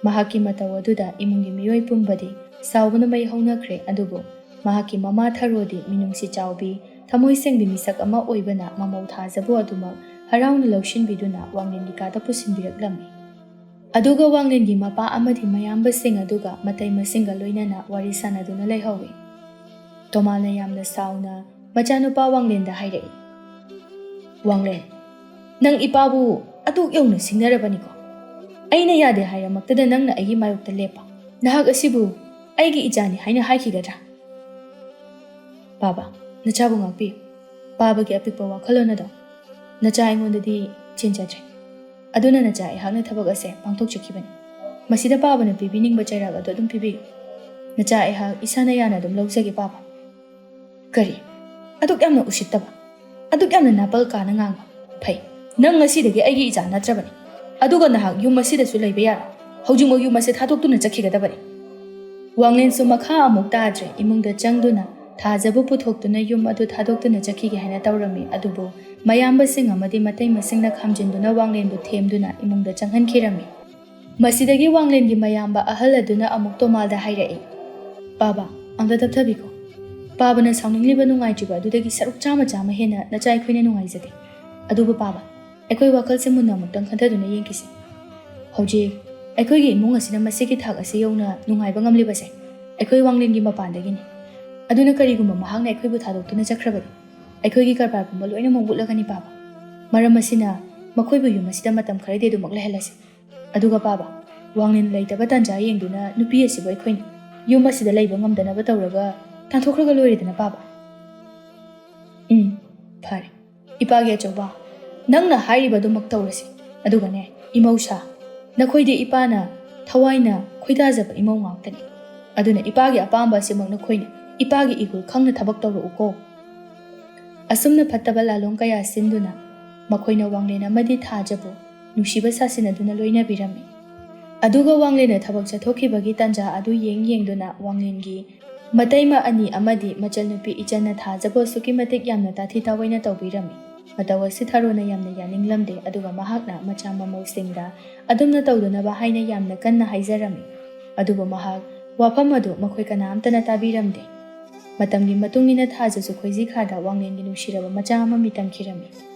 ꯃꯍꯥꯛꯀꯤ ꯃꯇꯧ ꯑꯗꯨꯗ ꯏꯃꯨꯡꯒꯤ ꯃꯤꯑꯣꯏ ꯄꯨꯝꯕꯗꯤ ꯁꯥꯎꯕꯅ ꯃꯩ ꯍꯧꯅꯈ꯭ꯔꯦ, ꯑꯗꯨꯕꯨ ꯃꯍꯥꯛꯀꯤ ꯃꯃꯥ ꯊꯔꯣꯗꯤ ꯃꯤꯅꯨꯡꯁꯤ ꯆꯥꯎꯕꯤ, ꯊꯃꯣꯏ ꯁꯦꯡꯕꯤ ꯃꯤꯁꯛ ꯑꯃ ꯑꯣꯏꯕꯅ ꯃꯃꯧ ꯊꯥꯖꯕꯨ ꯑꯗꯨꯃꯛ ꯍꯔꯥꯎꯅ ꯂꯧꯁꯤꯟꯕꯤꯗꯨꯅ ꯋꯥꯡꯂꯦꯟꯒꯤ ꯀꯥꯗ ꯄꯨꯁꯤꯟꯕꯤꯔꯛꯂꯝꯃꯤ꯫ ꯑꯗꯨꯒ ꯋꯥꯡꯂꯦꯟꯒꯤ ꯃꯄꯥ ꯑꯃꯗꯤ ꯃꯌꯥꯝꯕꯁꯤꯡ ꯑꯗꯨꯒ ꯃꯇꯩ ꯃꯁꯤꯡꯒ ꯂꯣꯏꯅꯅ ꯋꯥꯔꯤ ꯁꯥꯟꯅꯗꯨꯅ ꯂꯩꯍꯧꯏ꯫ ꯇꯣꯃꯥꯜꯅ ꯌꯥꯝꯅ ꯁꯥꯎꯅ ꯃꯆꯥꯅꯨꯄꯥ ꯋꯥꯡꯂꯦꯟꯗ ꯍꯥꯏꯔꯛꯏ, "ꯋꯥꯡꯂꯦꯟ, ꯅꯪ ꯏꯄꯥꯕꯨ ꯑꯗꯨꯛ ꯌꯧꯅ ꯁꯤꯡꯅꯔꯕꯅꯤꯀꯣ? ꯑꯩꯅ ꯌꯥꯗꯦ ꯍꯥꯏꯔꯃꯛꯇꯗ ꯅꯪꯅ ꯑꯩꯒꯤ ꯃꯥꯌꯣꯛꯇ ꯂꯦꯞꯄ꯫ ꯅꯍꯥꯛ ꯑꯁꯤꯕꯨ ꯑꯩꯒꯤ ꯏꯆꯥꯅꯤ ꯍꯥꯏꯅ ꯍꯥꯏꯈꯤꯒꯗ꯭ꯔꯥ?" ꯄꯥꯕ, ꯅꯆꯥꯕꯨ ꯉꯥꯛꯄꯤꯌꯨ꯫ ꯄꯥꯕꯒꯤ ꯑꯄꯤꯛꯄ ꯋꯥꯈꯜꯂꯣꯟ ꯑꯗꯣ ꯅꯆꯥ ꯑꯩꯉꯣꯟꯗꯗꯤ ꯆꯦꯟꯖꯗ꯭ꯔꯦ꯫ ꯑꯗꯨꯅ ꯅꯆꯥ ꯑꯩꯍꯥꯛꯅ ꯊꯕꯛ ꯑꯁꯦ ꯄꯥꯡꯊꯣꯛꯆꯈꯤꯕꯅꯤ꯫ ꯃꯁꯤꯗ ꯄꯥꯕꯅ ꯄꯤꯕꯤꯅꯤꯡꯕ ꯆꯩꯔꯥꯛ ꯑꯗꯨ ꯑꯗꯨꯝ ꯄꯤꯕꯤꯌꯨ꯫ ꯅꯆꯥ ꯑꯩꯍꯥꯛ ꯏꯁꯥꯅ ꯌꯥꯅ ꯑꯗꯨꯝ ꯂꯧꯖꯒꯦ, ꯄꯥꯕ꯫ ꯀꯔꯤ? ꯑꯗꯨꯛ ꯌꯥꯝꯅ ꯎꯁꯤꯠꯇꯕ, ꯑꯗꯨꯛ ꯌꯥꯝꯅ ꯅꯥꯄꯜ ꯀꯥꯅ ꯉꯥꯡꯕ? ꯐꯩ, ꯅꯪ ꯉꯁꯤꯗꯒꯤ ꯑꯩꯒꯤ ꯏꯆꯥ ꯅꯠꯇ꯭ꯔꯕꯅꯤ꯫ ꯑꯗꯨꯒ ꯅꯍꯥꯛ ꯌꯨꯝ ꯑꯁꯤꯗꯁꯨ ꯂꯩꯕ ꯌꯥꯔꯣꯏ꯫ ꯍꯧꯖꯤꯛꯃꯛ ꯌꯨꯝ ꯑꯁꯤ ꯊꯥꯗꯣꯛꯇꯨꯅ ꯆꯠꯈꯤꯒꯗꯕꯅꯤ꯫ ꯋꯥꯡꯂꯦꯟꯁꯨ ꯃꯈꯥ ꯑꯃꯨꯛ ꯇꯥꯗ꯭ꯔꯦ꯫ ꯏꯃꯨꯡꯗ ꯆꯪꯗꯨꯅ ꯊꯥꯖꯕꯨ ꯄꯨꯊꯣꯛꯇꯨꯅ ꯌꯨꯝ ꯑꯗꯨ ꯊꯥꯗꯣꯛꯇꯨꯅ ꯆꯠꯈꯤꯒꯦ ꯍꯥꯏꯅ ꯇꯧꯔꯝꯃꯤ꯫ ꯑꯗꯨꯕꯨ ꯃꯌꯥꯝꯕꯁꯤꯡ ꯑꯃꯗꯤ ꯃꯇꯩ ꯃꯁꯤꯡꯅ ꯈꯥꯝꯖꯤꯟꯗꯨꯅ ꯋꯥꯡꯂꯦꯟꯕꯨ ꯊꯦꯝꯗꯨꯅ ꯏꯃꯨꯡꯗ ꯆꯪꯍꯟꯈꯤꯔꯝꯃꯤ꯫ ꯃꯁꯤꯗꯒꯤ ꯋꯥꯡꯂꯦꯟꯒꯤ ꯃꯌꯥꯝꯕ ꯑꯍꯜ ꯑꯗꯨꯅ ꯑꯃꯨꯛ ꯇꯣꯃꯥꯜꯗ ꯍꯥꯏꯔꯛꯏ, "ꯄꯥꯕ, ꯑꯝꯇ ꯇꯞꯊꯕꯤꯈꯣ꯫ ꯄꯥꯕꯅ ꯁꯥꯎꯅꯤꯡꯂꯤꯕ ꯅꯨꯡꯉꯥꯏꯇ꯭ꯔꯤꯕ ꯑꯗꯨꯗꯒꯤ ꯁꯔꯨꯛ ꯆꯥꯝꯃ ꯆꯥꯝꯃ ꯍꯦꯟꯅ ꯅꯆꯥ ꯑꯩꯈꯣꯏꯅ ꯅꯨꯡꯉꯥꯏꯖꯗꯦ꯫ ꯑꯗꯨꯕꯨ ꯄꯥꯕ, ꯑꯩꯈꯣꯏ ꯋꯥꯈꯜꯁꯦ ꯃꯨꯟꯅ ꯑꯃꯨꯛꯇꯪ ꯈꯟꯊꯗꯨꯅ ꯌꯦꯡꯈꯤꯁꯤ꯫ ꯍꯧꯖꯤꯛ ꯑꯩꯈꯣꯏꯒꯤ ꯏꯃꯨꯡ ꯑꯁꯤꯅ ꯃꯁꯤꯒꯤ ꯊꯥꯛ ꯑꯁꯤ ꯌꯧꯅ ꯅꯨꯡꯉꯥꯏꯕ ꯉꯝꯂꯤꯕꯁꯦ ꯑꯩꯈꯣꯏ ꯋꯥꯡꯂꯦꯟꯒꯤ ꯃꯄꯥꯟꯗꯒꯤꯅꯤ꯫ ꯑꯗꯨꯅ ꯀꯔꯤꯒꯨꯝꯕ ꯃꯍꯥꯛꯅ ꯑꯩꯈꯣꯏꯕꯨ ꯊꯥꯗꯣꯛꯇꯨꯅ ꯆꯠꯈ꯭ꯔꯕꯗꯤ ꯑꯩꯈꯣꯏꯒꯤ ꯀꯔꯕꯥꯔ ꯄꯨꯝꯕ ꯂꯣꯏꯅꯃꯛ ꯃꯨꯠꯂꯒꯅꯤ ꯄꯥꯕ꯫ ꯃꯔꯝ ꯑꯁꯤꯅ ꯃꯈꯣꯏꯕꯨ ꯌꯨꯝ ꯑꯁꯤꯗ ꯃꯇꯝ ꯈꯔꯗꯤ ꯑꯗꯨꯃꯛ ꯂꯩꯍꯜꯂꯁꯤ꯫ ꯑꯗꯨꯒ ꯄꯥꯕ, ꯋꯥꯡꯂꯦꯟ ꯂꯩꯇꯕ ꯇꯥꯟꯖꯥ ꯌꯦꯡꯗꯨꯅ ꯅꯨꯄꯤ ꯑꯁꯤꯕꯨ ꯑꯩꯈꯣꯏꯅ ꯌꯨꯝ ꯑꯁꯤꯗ ꯂꯩꯕ ꯉꯝꯗꯅꯕ ꯇꯧꯔꯒ ꯇꯥꯟꯊꯣꯛꯈ꯭ꯔꯒ ꯂꯣꯏꯔꯦꯗꯅ ꯄꯥꯕ꯫ ꯎꯝ, ꯐꯔꯦ꯫ ꯏꯄꯥꯒꯤ ꯑꯆꯧꯕ, ꯅꯪꯅ ꯍꯥꯏꯔꯤꯕꯗꯨꯃꯛ ꯇꯧꯔꯁꯤ꯫ ꯑꯗꯨꯒꯅꯦ, ꯏꯃꯧꯁꯥ, ꯅꯈꯣꯏꯗꯤ ꯏꯄꯥꯅ ꯊꯋꯥꯏꯅ ꯈꯣꯏꯗꯥꯖꯕ ꯏꯃꯧ ꯉꯥꯛꯇꯅꯤ꯫ ꯑꯗꯨꯅ ꯏꯄꯥꯒꯤ ꯑꯄꯥꯝꯕ ꯑꯁꯤꯃꯛ ꯅꯈꯣꯏꯅ ꯏꯄꯥꯒꯤ ꯏꯍꯨꯜ ꯈꯪꯅ ꯊꯕꯛ ꯇꯧꯔꯛꯎꯀꯣ꯫ ꯑꯁꯨꯝꯅ ꯐꯠꯇꯕ ꯂꯥꯂꯣꯡ ꯀꯌꯥ ꯁꯤꯟꯗꯨꯅ ꯃꯈꯣꯏꯅ ꯋꯥꯡꯂꯦꯟ ꯑꯃꯗꯤ ꯊꯥꯖꯕꯨ ꯅꯨꯡꯁꯤꯕ ꯁꯥꯁꯤꯟꯅꯗꯨꯅ ꯂꯣꯏꯅꯕꯤꯔꯝꯃꯤ꯫ ꯑꯗꯨꯒ ꯋꯥꯡꯂꯦꯟꯅ ꯊꯕꯛ ꯆꯠꯊꯣꯛꯈꯤꯕꯒꯤ ꯇꯥꯟꯖꯥ ꯑꯗꯨ ꯌꯦꯡ ꯌꯦꯡꯗꯨꯅ ꯋꯥꯡꯂꯦꯟꯒꯤ ꯃꯇꯩꯃ ꯑꯅꯤ ꯑꯃꯗꯤ ꯃꯆꯜꯅꯨꯄꯤ ꯏꯆꯟꯅ ꯊꯥꯖꯕꯨ ꯑꯁꯨꯛꯀꯤ ꯃꯇꯤꯛ ꯌꯥꯝꯅ ꯇꯥꯊꯤ ꯇꯥꯑꯣꯏꯅ ꯇꯧꯕꯤꯔꯝꯃꯤ꯫ ꯃꯇꯧ ꯑꯁꯤ ꯊꯥꯔꯣꯅ ꯌꯥꯝꯅ ꯌꯥꯅꯤꯡꯂꯝꯗꯦ, ꯑꯗꯨꯒ ꯃꯍꯥꯛꯅ ꯃꯆꯥ ꯃꯃꯧꯁꯤꯡꯗ ꯑꯗꯨꯝꯅ ꯇꯧꯗꯅꯕ ꯍꯥꯏꯅ ꯌꯥꯝꯅ ꯀꯟꯅ ꯍꯥꯏꯖꯔꯝꯃꯤ꯫ ꯑꯗꯨꯕꯨ ꯃꯍꯥꯛ ꯋꯥꯐꯝ ꯑꯗꯨ ꯃꯈꯣꯏ ꯀꯅꯥꯝꯇꯅ ꯇꯥꯕꯤꯔꯝꯗꯦ꯫ ꯃꯇꯝꯒꯤ ꯃꯇꯨꯡ ꯏꯟꯅ ꯊꯥꯖꯁꯨ ꯈꯣꯏꯖꯤ ꯈꯥꯗ ꯋꯥꯡꯂꯦꯟꯒꯤ ꯅꯨꯡꯁꯤꯔꯕ ꯃꯆꯥ ꯑꯃ ꯃꯤꯇꯝꯈꯤꯔꯝꯃꯤ꯫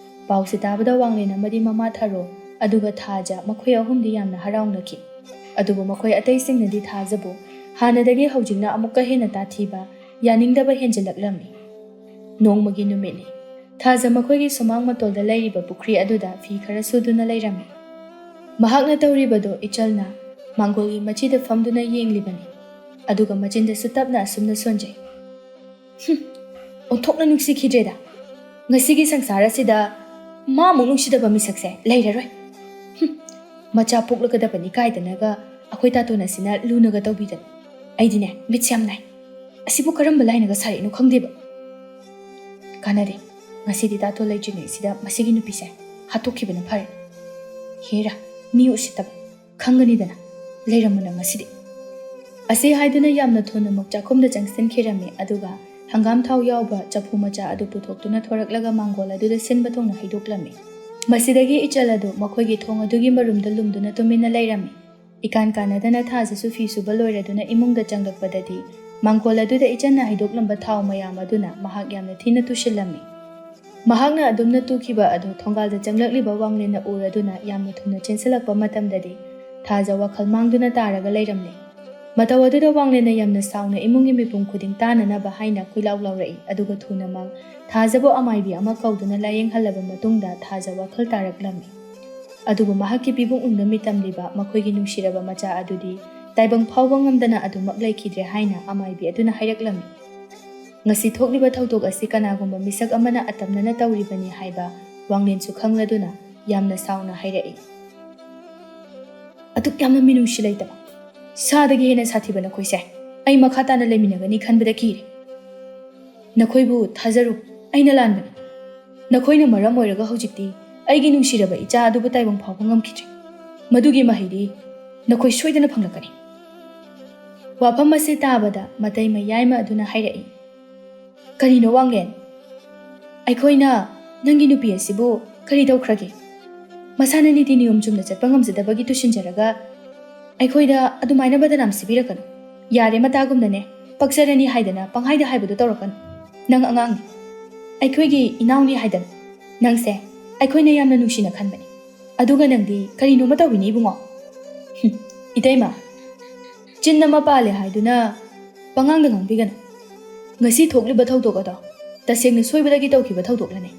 ꯄꯥꯎꯁꯤ ꯇꯥꯕꯗ ꯋꯥꯡꯂꯦꯟ ꯑꯃꯗꯤ ꯃꯃꯥ ꯊꯥꯔꯣ ꯑꯗꯨꯒ ꯊꯥꯖ ꯃꯈꯣꯏ ꯑꯍꯨꯝꯗꯤ ꯌꯥꯝꯅ ꯍꯔꯥꯎꯅꯈꯤ꯫ ꯑꯗꯨꯕꯨ ꯃꯈꯣꯏ ꯑꯇꯩꯁꯤꯡꯅꯗꯤ ꯊꯥꯖꯕꯨ ꯍꯥꯟꯅꯗꯒꯤ ꯍꯧꯖꯤꯛꯅ ꯑꯃꯨꯛꯀ ꯍꯦꯟꯅ ꯇꯥꯊꯤꯕ, ꯌꯥꯅꯤꯡꯗꯕ ꯍꯦꯟꯖꯤꯜꯂꯛꯂꯝꯃꯤ꯫ ꯅꯣꯡꯃꯒꯤ ꯅꯨꯃꯤꯠꯅꯤ꯫ ꯊꯥꯖ ꯃꯈꯣꯏꯒꯤ ꯁꯨꯃꯥꯡ ꯃꯇꯣꯜꯗ ꯂꯩꯔꯤꯕ ꯄꯨꯈ꯭ꯔꯤ ꯑꯗꯨꯗ ꯐꯤ ꯈꯔ ꯁꯨꯗꯨꯅ ꯂꯩꯔꯝꯃꯤ꯫ ꯃꯍꯥꯛꯅ ꯇꯧꯔꯤꯕꯗꯨ ꯏꯆꯜꯅ ꯃꯥꯡꯒꯣꯜꯒꯤ ꯃꯆꯤꯗ ꯐꯝꯗꯨꯅ ꯌꯦꯡꯂꯤꯕꯅꯤ꯫ ꯑꯗꯨꯒ ꯃꯆꯤꯟꯗꯁꯨ ꯇꯞꯅ ꯑꯁꯨꯝꯅ ꯁꯣꯟꯖꯩ꯫ "ꯍꯨꯝ, ꯑꯣꯟꯊꯣꯛꯅ ꯅꯨꯡꯁꯤꯈꯤꯗ꯭ꯔꯦꯗ꯫ ꯉꯁꯤꯒꯤ ꯁꯪꯁꯥꯔ ꯑꯁꯤꯗ ꯃꯥꯃꯨꯛ ꯅꯨꯡꯁꯤꯗꯕ ꯃꯤꯁꯛꯁꯦ ꯂꯩꯔꯔꯣꯏ꯫ ꯍꯨꯝ, ꯃꯆꯥ ꯄꯣꯛꯂꯒꯗꯕꯅꯤ ꯀꯥꯏꯗꯅꯒ ꯑꯩꯈꯣꯏ ꯇꯥꯇꯣꯟ ꯑꯁꯤꯅ ꯂꯨꯅꯒ ꯇꯧꯕꯤꯗꯅ꯫ ꯑꯩꯗꯤꯅꯦ, ꯃꯤꯠꯁꯦ ꯌꯥꯝ ꯅꯥꯏ꯫ ꯑꯁꯤꯕꯨ ꯀꯔꯝꯕ ꯂꯥꯏꯅꯒ ꯁꯥꯔꯛꯏꯅꯣ ꯈꯪꯗꯦꯕ꯫ ꯀꯥꯟꯅꯗꯦ, ꯉꯁꯤꯗꯤ ꯇꯥꯇꯣꯟ ꯂꯩꯇ꯭ꯔꯤꯉꯩꯁꯤꯗ ꯃꯁꯤꯒꯤ ꯅꯨꯄꯤꯁꯦ ꯍꯥꯠꯇꯣꯛꯈꯤꯕꯅ ꯐꯔꯦ꯫ ꯍꯦꯔꯥ, ꯃꯤ ꯎꯁꯤꯠꯇꯕ ꯈꯪꯒꯅꯤꯗꯅ꯫ ꯂꯩꯔꯝꯃꯨꯅ ꯉꯁꯤꯗꯤ"꯫ ꯑꯁꯤ ꯍꯥꯏꯗꯨꯅ ꯌꯥꯝꯅ ꯊꯨꯅꯃꯛ ꯆꯥꯛꯈꯨꯝꯗ ꯆꯪꯁꯤꯟꯈꯤꯔꯝꯃꯤ, ꯑꯗꯨꯒ ꯍꯪꯒꯥꯝ ꯊꯥꯎ ꯌꯥꯎꯕ ꯆꯐꯨ ꯃꯆꯥ ꯑꯗꯨ ꯄꯨꯊꯣꯛꯇꯨꯅ ꯊꯣꯔꯛꯂꯒ ꯃꯥꯡꯒꯣꯜ ꯑꯗꯨꯗ ꯁꯤꯟꯕ ꯊꯨꯡꯅ ꯍꯩꯗꯣꯛꯂꯝꯃꯤ꯫ ꯃꯁꯤꯗꯒꯤ ꯏꯆꯜ ꯑꯗꯨ ꯃꯈꯣꯏꯒꯤ ꯊꯣꯡ ꯑꯗꯨꯒꯤ ꯃꯔꯨꯝꯗ ꯂꯨꯝꯗꯨꯅ ꯇꯨꯃꯤꯟꯅ ꯂꯩꯔꯝꯃꯤ꯫ ꯏꯀꯥꯟ ꯀꯥꯟꯅꯗꯅ ꯊꯥꯖꯁꯨ ꯐꯤ ꯁꯨꯕ ꯂꯣꯏꯔꯗꯨꯅ ꯏꯃꯨꯡꯗ ꯆꯪꯂꯛꯄꯗꯗꯤ ꯃꯥꯡꯒꯣꯜ ꯑꯗꯨꯗ ꯏꯆꯟꯅ ꯍꯩꯗꯣꯛꯂꯝꯕ ꯊꯥꯎ ꯃꯌꯥꯝ ꯑꯗꯨꯅ ꯃꯍꯥꯛ ꯌꯥꯝꯅ ꯊꯤꯅ ꯇꯨꯁꯤꯜꯂꯝꯃꯤ꯫ ꯃꯍꯥꯛꯅ ꯑꯗꯨꯝꯅ ꯇꯨꯈꯤꯕ ꯑꯗꯨ ꯊꯣꯡꯒꯥꯜꯗ ꯆꯪꯂꯛꯂꯤꯕ ꯋꯥꯡꯂꯦꯟꯅ ꯎꯔꯗꯨꯅ ꯌꯥꯝꯅ ꯊꯨꯅ ꯆꯦꯟꯁꯤꯜꯂꯛꯄ ꯃꯇꯝꯗꯗꯤ ꯊꯥꯖ ꯋꯥꯈꯜ ꯃꯥꯡꯗꯨꯅ ꯇꯥꯔꯒ ꯂꯩꯔꯝꯂꯦ꯫ ꯃꯇꯧ ꯑꯗꯨꯗ ꯋꯥꯡꯂꯦꯟꯅ ꯌꯥꯝꯅ ꯁꯥꯎꯅ ꯏꯃꯨꯡꯒꯤ ꯃꯤꯄꯨꯝ ꯈꯨꯗꯤꯡ ꯇꯥꯅꯅꯕ ꯍꯥꯏꯅ ꯀꯣꯏꯂꯥꯎ ꯂꯥꯎꯔꯛꯏ, ꯑꯗꯨꯒ ꯊꯨꯅꯃꯛ ꯊꯥꯖꯕꯨ ꯑꯃꯥꯏꯕꯤ ꯑꯃ ꯀꯧꯗꯨꯅ ꯂꯥꯌꯦꯡꯍꯜꯂꯕ ꯃꯇꯨꯡꯗ ꯊꯥꯖ ꯋꯥꯈꯜ ꯇꯥꯔꯛꯂꯝꯃꯤ꯫ ꯑꯗꯨꯕꯨ ꯃꯍꯥꯛꯀꯤ ꯄꯤꯕꯨꯡ ꯎꯪꯗ ꯃꯤꯇꯝꯂꯤꯕ ꯃꯈꯣꯏꯒꯤ ꯅꯨꯡꯁꯤꯔꯕ ꯃꯆꯥ ꯑꯗꯨꯗꯤ ꯇꯥꯏꯕꯪ ꯐꯥꯎꯕ ꯉꯝꯗꯅ ꯑꯗꯨꯃꯛ ꯂꯩꯈꯤꯗ꯭ꯔꯦ ꯍꯥꯏꯅ ꯑꯃꯥꯏꯕꯤ ꯑꯗꯨꯅ ꯍꯥꯏꯔꯛꯂꯝꯃꯤ꯫ ꯉꯁꯤ ꯊꯣꯛꯂꯤꯕ ꯊꯧꯗꯣꯛ ꯑꯁꯤ ꯀꯅꯥꯒꯨꯝꯕ ꯃꯤꯁꯛ ꯑꯃꯅ ꯑꯇꯝꯅꯅ ꯇꯧꯔꯤꯕꯅꯤ ꯍꯥꯏꯕ ꯋꯥꯡꯂꯦꯟꯁꯨ ꯈꯪꯂꯗꯨꯅ ꯌꯥꯝꯅ ꯁꯥꯎꯅ ꯍꯥꯏꯔꯛꯏ꯫ "ꯑꯗꯨꯛ ꯌꯥꯝꯅ ꯃꯤꯅꯨꯡꯁꯤ ꯂꯩꯇꯕ, ꯁꯥꯗꯒꯤ ꯍꯦꯟꯅ ꯁꯥꯊꯤꯕ ꯅꯈꯣꯏꯁꯦ ꯑꯩ ꯃꯈꯥ ꯇꯥꯅ ꯂꯩꯃꯤꯟꯅꯒꯅꯤ ꯈꯟꯕꯗ ꯀꯤꯔꯦ꯫ ꯅꯈꯣꯏꯕꯨ ꯊꯥꯖꯔꯨ, ꯑꯩꯅ ꯂꯥꯟꯕꯅꯤ꯫ ꯅꯈꯣꯏꯅ ꯃꯔꯝ ꯑꯣꯏꯔꯒ ꯍꯧꯖꯤꯛꯇꯤ ꯑꯩꯒꯤ ꯅꯨꯡꯁꯤꯔꯕ ꯏꯆꯥ ꯑꯗꯨꯕꯨ ꯇꯥꯏꯕꯪ ꯐꯥꯎꯕ ꯉꯝꯈꯤꯗ꯭ꯔꯦ꯫ ꯃꯗꯨꯒꯤ ꯃꯍꯩꯗꯤ ꯅꯈꯣꯏ ꯁꯣꯏꯗꯅ ꯐꯪꯂꯛꯀꯅꯤ꯫" ꯋꯥꯐꯝ ꯑꯁꯤ ꯇꯥꯕꯗ ꯃꯇꯩ ꯃꯌꯥꯏꯃ ꯑꯗꯨꯅ ꯍꯥꯏꯔꯛꯏ, "ꯀꯔꯤꯅꯣ ꯋꯥꯡꯂꯦꯟ? ꯑꯩꯈꯣꯏꯅ ꯅꯪꯒꯤ ꯅꯨꯄꯤ ꯑꯁꯤꯕꯨ ꯀꯔꯤ ꯇꯧꯈ꯭ꯔꯒꯦ? ꯃꯁꯥꯅ ꯅꯤꯇꯤ ꯅꯤꯌꯣꯝ ꯆꯨꯝꯅ ꯆꯠꯄ ꯉꯝꯖꯗꯕꯒꯤ ꯇꯨꯁꯤꯟꯖꯔꯒ ꯑꯩꯈꯣꯏꯗ ꯑꯗꯨꯃꯥꯏꯅ ꯕꯗꯅꯥꯝ ꯁꯤꯕꯤꯔꯛꯀꯅꯨ꯫ ꯌꯥꯔꯦ, ꯃꯇꯥꯒꯨꯝꯅꯅꯦ, ꯄꯛꯆꯔꯅꯤ ꯍꯥꯏꯗꯅ ꯄꯪꯍꯥꯏꯗ ꯍꯥꯏꯕꯗꯨ ꯇꯧꯔꯛꯀꯅꯨ꯫ ꯅꯪ ꯑꯉꯥꯡꯅꯤ, ꯑꯩꯈꯣꯏꯒꯤ ꯏꯅꯥꯎꯅꯤ ꯍꯥꯏꯗꯅ꯫ ꯅꯪꯁꯦ ꯑꯩꯈꯣꯏꯅ ꯌꯥꯝꯅ ꯅꯨꯡꯁꯤꯅ ꯈꯟꯕꯅꯤ꯫ ꯑꯗꯨꯒ ꯅꯪꯗꯤ ꯀꯔꯤꯅꯣꯃ ꯇꯧꯏꯅꯦ ꯏꯕꯨꯡꯉꯣ꯫ ꯍꯨꯝ, ꯏꯇꯩꯃ, ꯆꯤꯟ ꯑꯃ ꯄꯥꯜꯂꯦ ꯍꯥꯏꯗꯨꯅ ꯄꯉꯥꯡꯗ ꯉꯥꯡꯕꯤꯒꯅꯨ꯫ ꯉꯁꯤ ꯊꯣꯛꯂꯤꯕ ꯊꯧꯗꯣꯛ ꯑꯗꯣ ꯇꯁꯦꯡꯅ ꯁꯣꯏꯕꯗꯒꯤ ꯇꯧꯈꯤꯕ ꯊꯧꯗꯣꯛꯂꯅꯦ꯫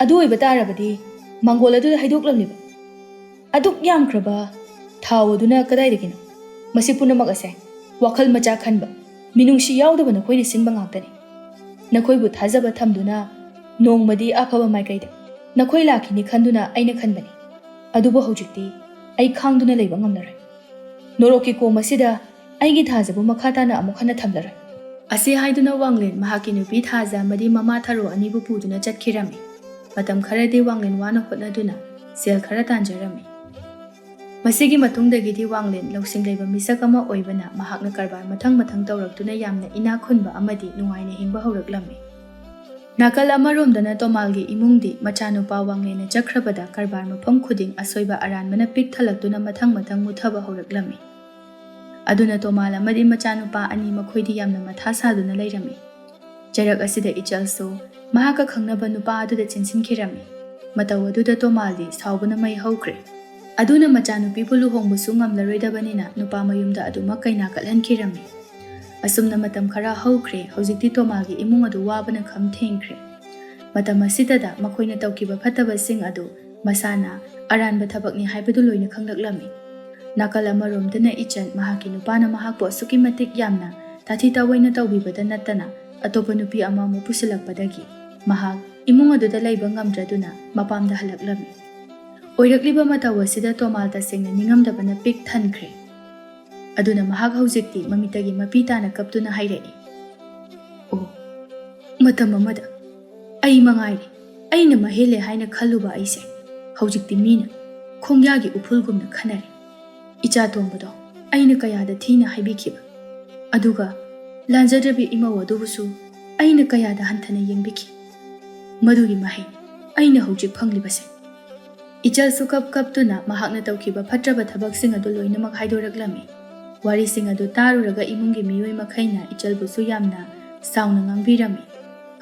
ꯑꯗꯨ ꯑꯣꯏꯕ ꯇꯥꯔꯕꯗꯤ ꯃꯥꯡꯒꯣꯜ ꯑꯗꯨꯗ ꯍꯩꯗꯣꯛꯂꯝꯂꯤꯕ ꯑꯗꯨꯛ ꯌꯥꯝꯈ꯭ꯔꯕ ꯊꯥꯎ ꯑꯗꯨꯅ ꯀꯗꯥꯏꯗꯒꯤꯅꯣ? ꯃꯁꯤ ꯄꯨꯝꯅꯃꯛ ꯑꯁꯦ ꯋꯥꯈꯜ ꯃꯆꯥ ꯈꯟꯕ, ꯃꯤꯅꯨꯡꯁꯤ ꯌꯥꯎꯗꯕ ꯅꯈꯣꯏꯅ ꯁꯤꯟꯕ ꯉꯥꯛꯇꯅꯤ꯫ ꯅꯈꯣꯏꯕꯨ ꯊꯥꯖꯕ ꯊꯝꯗꯨꯅ ꯅꯣꯡꯃꯗꯤ ꯑꯐꯕ ꯃꯥꯏꯀꯩꯗ ꯅꯈꯣꯏ ꯂꯥꯛꯈꯤꯅꯤ ꯈꯟꯗꯨꯅ ꯑꯩꯅ ꯈꯟꯕꯅꯤ꯫ ꯑꯗꯨꯕꯨ ꯍꯧꯖꯤꯛꯇꯤ ꯑꯩ ꯈꯥꯡꯗꯨꯅ ꯂꯩꯕ ꯉꯝꯂꯔꯣꯏ꯫ ꯅꯣꯔꯣꯛꯀꯤ ꯀꯣꯝ ꯑꯁꯤꯗ ꯑꯩꯒꯤ ꯊꯥꯖꯕꯨ ꯃꯈꯥ ꯇꯥꯅ ꯑꯃꯨꯛ ꯍꯟꯅ ꯊꯝꯂꯔꯣꯏ꯫" ꯑꯁꯤ ꯍꯥꯏꯗꯨꯅ ꯋꯥꯡꯂꯦꯟ ꯃꯍꯥꯛꯀꯤ ꯅꯨꯄꯤ ꯊꯥꯖ ꯑꯃꯗꯤ ꯃꯃꯥ ꯊꯔꯣ ꯑꯅꯤꯕꯨ ꯄꯨꯗꯨꯅ ꯆꯠꯈꯤꯔꯝꯃꯤ꯫ ꯃꯇꯝ ꯈꯔꯗꯤ ꯋꯥꯡꯂꯦꯟ ꯋꯥꯅ ꯍꯣꯠꯅꯗꯨꯅ ꯁꯦꯜ ꯈꯔ ꯇꯥꯟꯖꯔꯝꯃꯤ꯫ ꯃꯁꯤꯒꯤ ꯃꯇꯨꯡꯗꯒꯤꯗꯤ ꯋꯥꯡꯂꯦꯟ ꯂꯧꯁꯤꯡ ꯂꯩꯕ ꯃꯤꯁꯛ ꯑꯃ ꯑꯣꯏꯕꯅ ꯃꯍꯥꯛꯅ ꯀꯔꯕꯥꯔ ꯃꯊꯪ ꯃꯊꯪ ꯇꯧꯔꯛꯇꯨꯅ ꯌꯥꯝꯅ ꯏꯅꯥꯛ ꯈꯨꯟꯕ ꯑꯃꯗꯤ ꯅꯨꯡꯉꯥꯏꯅ ꯍꯤꯡꯕ ꯍꯧꯔꯛꯂꯝꯃꯤ꯫ ꯅꯥꯀꯜ ꯑꯃꯔꯣꯝꯗꯅ ꯇꯣꯃꯥꯜꯒꯤ ꯏꯃꯨꯡꯗꯤ ꯃꯆꯥꯅꯨꯄꯥ ꯋꯥꯡꯂꯦꯟꯅ ꯆꯠꯈ꯭ꯔꯕꯗ ꯀꯔꯕꯥꯔ ꯃꯐꯝ ꯈꯨꯗꯤꯡ ꯑꯁꯣꯏꯕ ꯑꯔꯥꯟꯕꯅ ꯄꯤꯛ ꯊꯜꯂꯛꯇꯨꯅ ꯃꯊꯪ ꯃꯊꯪ ꯃꯨꯠꯊꯕ ꯍꯧꯔꯛꯂꯝꯃꯤ꯫ ꯑꯗꯨꯅ ꯇꯣꯃꯥꯜ ꯑꯃꯗꯤ ꯃꯆꯥꯅꯨꯄꯥ ꯑꯅꯤ ꯃꯈꯣꯏꯗꯤ ꯌꯥꯝꯅ ꯃꯊꯥ ꯁꯥꯗꯨꯅ ꯂꯩꯔꯝꯃꯤ꯫ ꯆꯔꯛ ꯑꯁꯤꯗ ꯏꯆꯜꯁꯨ ꯃꯍꯥꯛꯀ ꯈꯪꯅꯕ ꯅꯨꯄꯥ ꯑꯗꯨꯗ ꯆꯦꯟꯁꯤꯟꯈꯤꯔꯝꯃꯤ꯫ ꯃꯇꯧ ꯑꯗꯨꯗ ꯇꯣꯃꯥꯜꯗꯤ ꯁꯥꯎꯕꯅ ꯃꯩ ꯍꯧꯈ꯭ꯔꯦ꯫ ꯑꯗꯨꯅ ꯃꯆꯥꯅꯨꯄꯤꯕꯨ ꯂꯨꯍꯣꯡꯕꯁꯨ ꯉꯝꯂꯔꯣꯏꯗꯕꯅꯤꯅ ꯅꯨꯄꯥ ꯃꯌꯨꯝꯗ ꯑꯗꯨꯃꯛ ꯀꯩꯅꯥ ꯀꯠꯍꯟꯈꯤꯔꯝꯃꯤ꯫ ꯑꯁꯨꯝꯅ ꯃꯇꯝ ꯈꯔ ꯍꯧꯈ꯭ꯔꯦ꯫ ꯍꯧꯖꯤꯛꯇꯤ ꯇꯣꯃꯥꯜꯒꯤ ꯏꯃꯨꯡ ꯑꯗꯨ ꯋꯥꯕꯅ ꯈꯝ ꯊꯦꯡꯈ꯭ꯔꯦ꯫ ꯃꯇꯝ ꯑꯁꯤꯗꯗ ꯃꯈꯣꯏꯅ ꯇꯧꯈꯤꯕ ꯐꯠꯇꯕꯁꯤꯡ ꯑꯗꯨ ꯃꯁꯥꯅ ꯑꯔꯥꯟꯕ ꯊꯕꯛꯅꯤ ꯍꯥꯏꯕꯗꯨ ꯂꯣꯏꯅ ꯈꯪꯂꯛꯂꯝꯃꯤ꯫ ꯅꯥꯀꯜ ꯑꯃꯔꯣꯝꯗꯅ ꯏꯆꯟ ꯃꯍꯥꯛꯀꯤ ꯅꯨꯄꯥꯅ ꯃꯍꯥꯛꯄꯨ ꯑꯁꯨꯛꯀꯤ ꯃꯇꯤꯛ ꯌꯥꯝꯅ ꯇꯥꯊꯤ ꯇꯥꯑꯣꯏꯅ ꯇꯧꯕꯤꯕꯗ ꯅꯠꯇꯅ ꯑꯇꯣꯞꯄ ꯅꯨꯄꯤ ꯑꯃ ꯑꯃꯨꯛ ꯄꯨꯁꯤꯜꯂꯛꯄꯗꯒꯤ ꯃꯍꯥꯛ ꯏꯃꯨꯡ ꯑꯗꯨꯗ ꯂꯩꯕ ꯉꯝꯗ꯭ꯔꯗꯨꯅ ꯃꯄꯥꯝꯗ ꯍꯜꯂꯛꯂꯝꯃꯤ꯫ ꯑꯣꯏꯔꯛꯂꯤꯕ ꯃꯇꯧ ꯑꯁꯤꯗ ꯇꯣꯃꯥꯜ ꯇꯁꯦꯡꯅ ꯅꯤꯡꯉꯝꯗꯕꯅ ꯄꯤꯛ ꯊꯟꯈ꯭ꯔꯦ꯫ ꯑꯗꯨꯅ ꯃꯍꯥꯛ ꯍꯧꯖꯤꯛꯇꯤ ꯃꯃꯤꯠꯇꯒꯤ ꯃꯄꯤ ꯇꯥꯅ ꯀꯞꯇꯨꯅ ꯍꯥꯏꯔꯛꯏ, "ꯑꯣ, ꯃꯇꯝ ꯑꯃꯗ ꯑꯩ ꯃꯉꯥꯏꯔꯦ, ꯑꯩꯅ ꯃꯍꯦꯜꯂꯦ ꯍꯥꯏꯅ ꯈꯜꯂꯨꯕ ꯑꯩꯁꯦ ꯍꯧꯖꯤꯛꯇꯤ ꯃꯤꯅ ꯈꯣꯡꯌꯥꯒꯤ ꯎꯐꯨꯜꯒꯨꯝꯅ ꯈꯟꯅꯔꯦ꯫ ꯏꯆꯥ ꯇꯣꯝꯕꯗꯣ ꯑꯩꯅ ꯀꯌꯥꯗ ꯊꯤꯅ ꯍꯥꯏꯕꯤꯈꯤꯕ, ꯑꯗꯨꯒ ꯂꯥꯟꯖꯗ꯭ꯔꯕꯤ ꯏꯃꯧ ꯑꯗꯨꯕꯨꯁꯨ ꯑꯩꯅ ꯀꯌꯥꯗ ꯍꯟꯊꯅ ꯌꯦꯡꯕꯤꯈꯤ꯫ ꯃꯗꯨꯒꯤ ꯃꯍꯩ ꯑꯩꯅ ꯍꯧꯖꯤꯛ ꯐꯪꯂꯤꯕꯁꯦ꯫" ꯏꯆꯜꯁꯨ ꯀꯞ ꯀꯞꯇꯨꯅ ꯃꯍꯥꯛꯅ ꯇꯧꯈꯤꯕ ꯐꯠꯇ꯭ꯔꯕ ꯊꯕꯛꯁꯤꯡ ꯑꯗꯨ ꯂꯣꯏꯅꯃꯛ ꯍꯥꯏꯗꯣꯔꯛꯂꯝꯃꯤ꯫ ꯋꯥꯔꯤꯁꯤꯡ ꯑꯗꯨ ꯇꯥꯔꯨꯔꯒ ꯏꯃꯨꯡꯒꯤ ꯃꯤꯑꯣꯏ ꯃꯈꯩꯅ ꯏꯆꯜꯕꯨꯁꯨ ꯌꯥꯝꯅ ꯁꯥꯎꯅ ꯉꯥꯡꯕꯤꯔꯝꯃꯤ꯫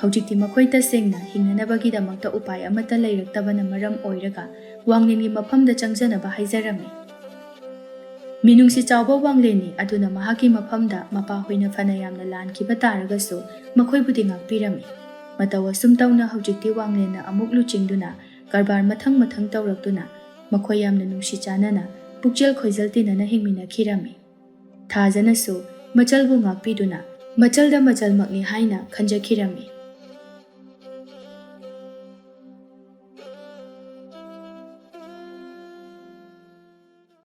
ꯍꯧꯖꯤꯛꯇꯤ ꯃꯈꯣꯏ ꯇꯁꯦꯡꯅ ꯍꯤꯡꯅꯅꯕꯒꯤꯗꯃꯛꯇ ꯎꯄꯥꯏ ꯑꯃꯠꯇ ꯂꯩꯔꯛꯇꯕꯅ ꯃꯔꯝ ꯑꯣꯏꯔꯒ ꯋꯥꯡꯂꯦꯟꯒꯤ ꯃꯐꯝꯗ ꯆꯪꯖꯅꯕ ꯍꯥꯏꯖꯔꯝꯃꯤ꯫ ꯃꯤꯅꯨꯡꯁꯤ ꯆꯥꯎꯕ ꯋꯥꯡꯂꯦꯟꯅꯤ, ꯑꯗꯨꯅ ꯃꯍꯥꯛꯀꯤ ꯃꯐꯝꯗ ꯃꯄꯥꯍꯣꯏꯅ ꯐꯅ ꯌꯥꯝꯅ ꯂꯥꯟꯈꯤꯕ ꯇꯥꯔꯒꯁꯨ ꯃꯈꯣꯏꯕꯨꯗꯤ ꯉꯥꯛꯄꯤꯔꯝꯃꯤ꯫ ꯃꯇꯧ ꯑꯁꯨꯝ ꯇꯧꯅ ꯍꯧꯖꯤꯛꯇꯤ ꯋꯥꯡꯂꯦꯟꯅ ꯑꯃꯨꯛ ꯂꯨꯆꯤꯡꯗꯨꯅ ꯀꯔꯕꯥꯔ ꯃꯊꯪ ꯃꯊꯪ ꯇꯧꯔꯛꯇꯨꯅ ꯃꯈꯣꯏ ꯌꯥꯝꯅ ꯅꯨꯡꯁꯤ ꯆꯥꯟꯅꯅ ꯄꯨꯛꯆꯦꯜ ꯈꯣꯏꯖꯜ ꯇꯤꯟꯅꯅ ꯍꯤꯡꯃꯤꯟꯅꯈꯤꯔꯝꯃꯤ꯫ ꯊꯥꯖꯅꯁꯨ ꯃꯆꯜꯕꯨ ꯉꯥꯛꯄꯤꯗꯨꯅ ꯃꯆꯜꯗ ꯃꯆꯜꯃꯛꯅꯤ ꯍꯥꯏꯅ ꯈꯟꯖꯈꯤꯔꯝꯃꯤ꯫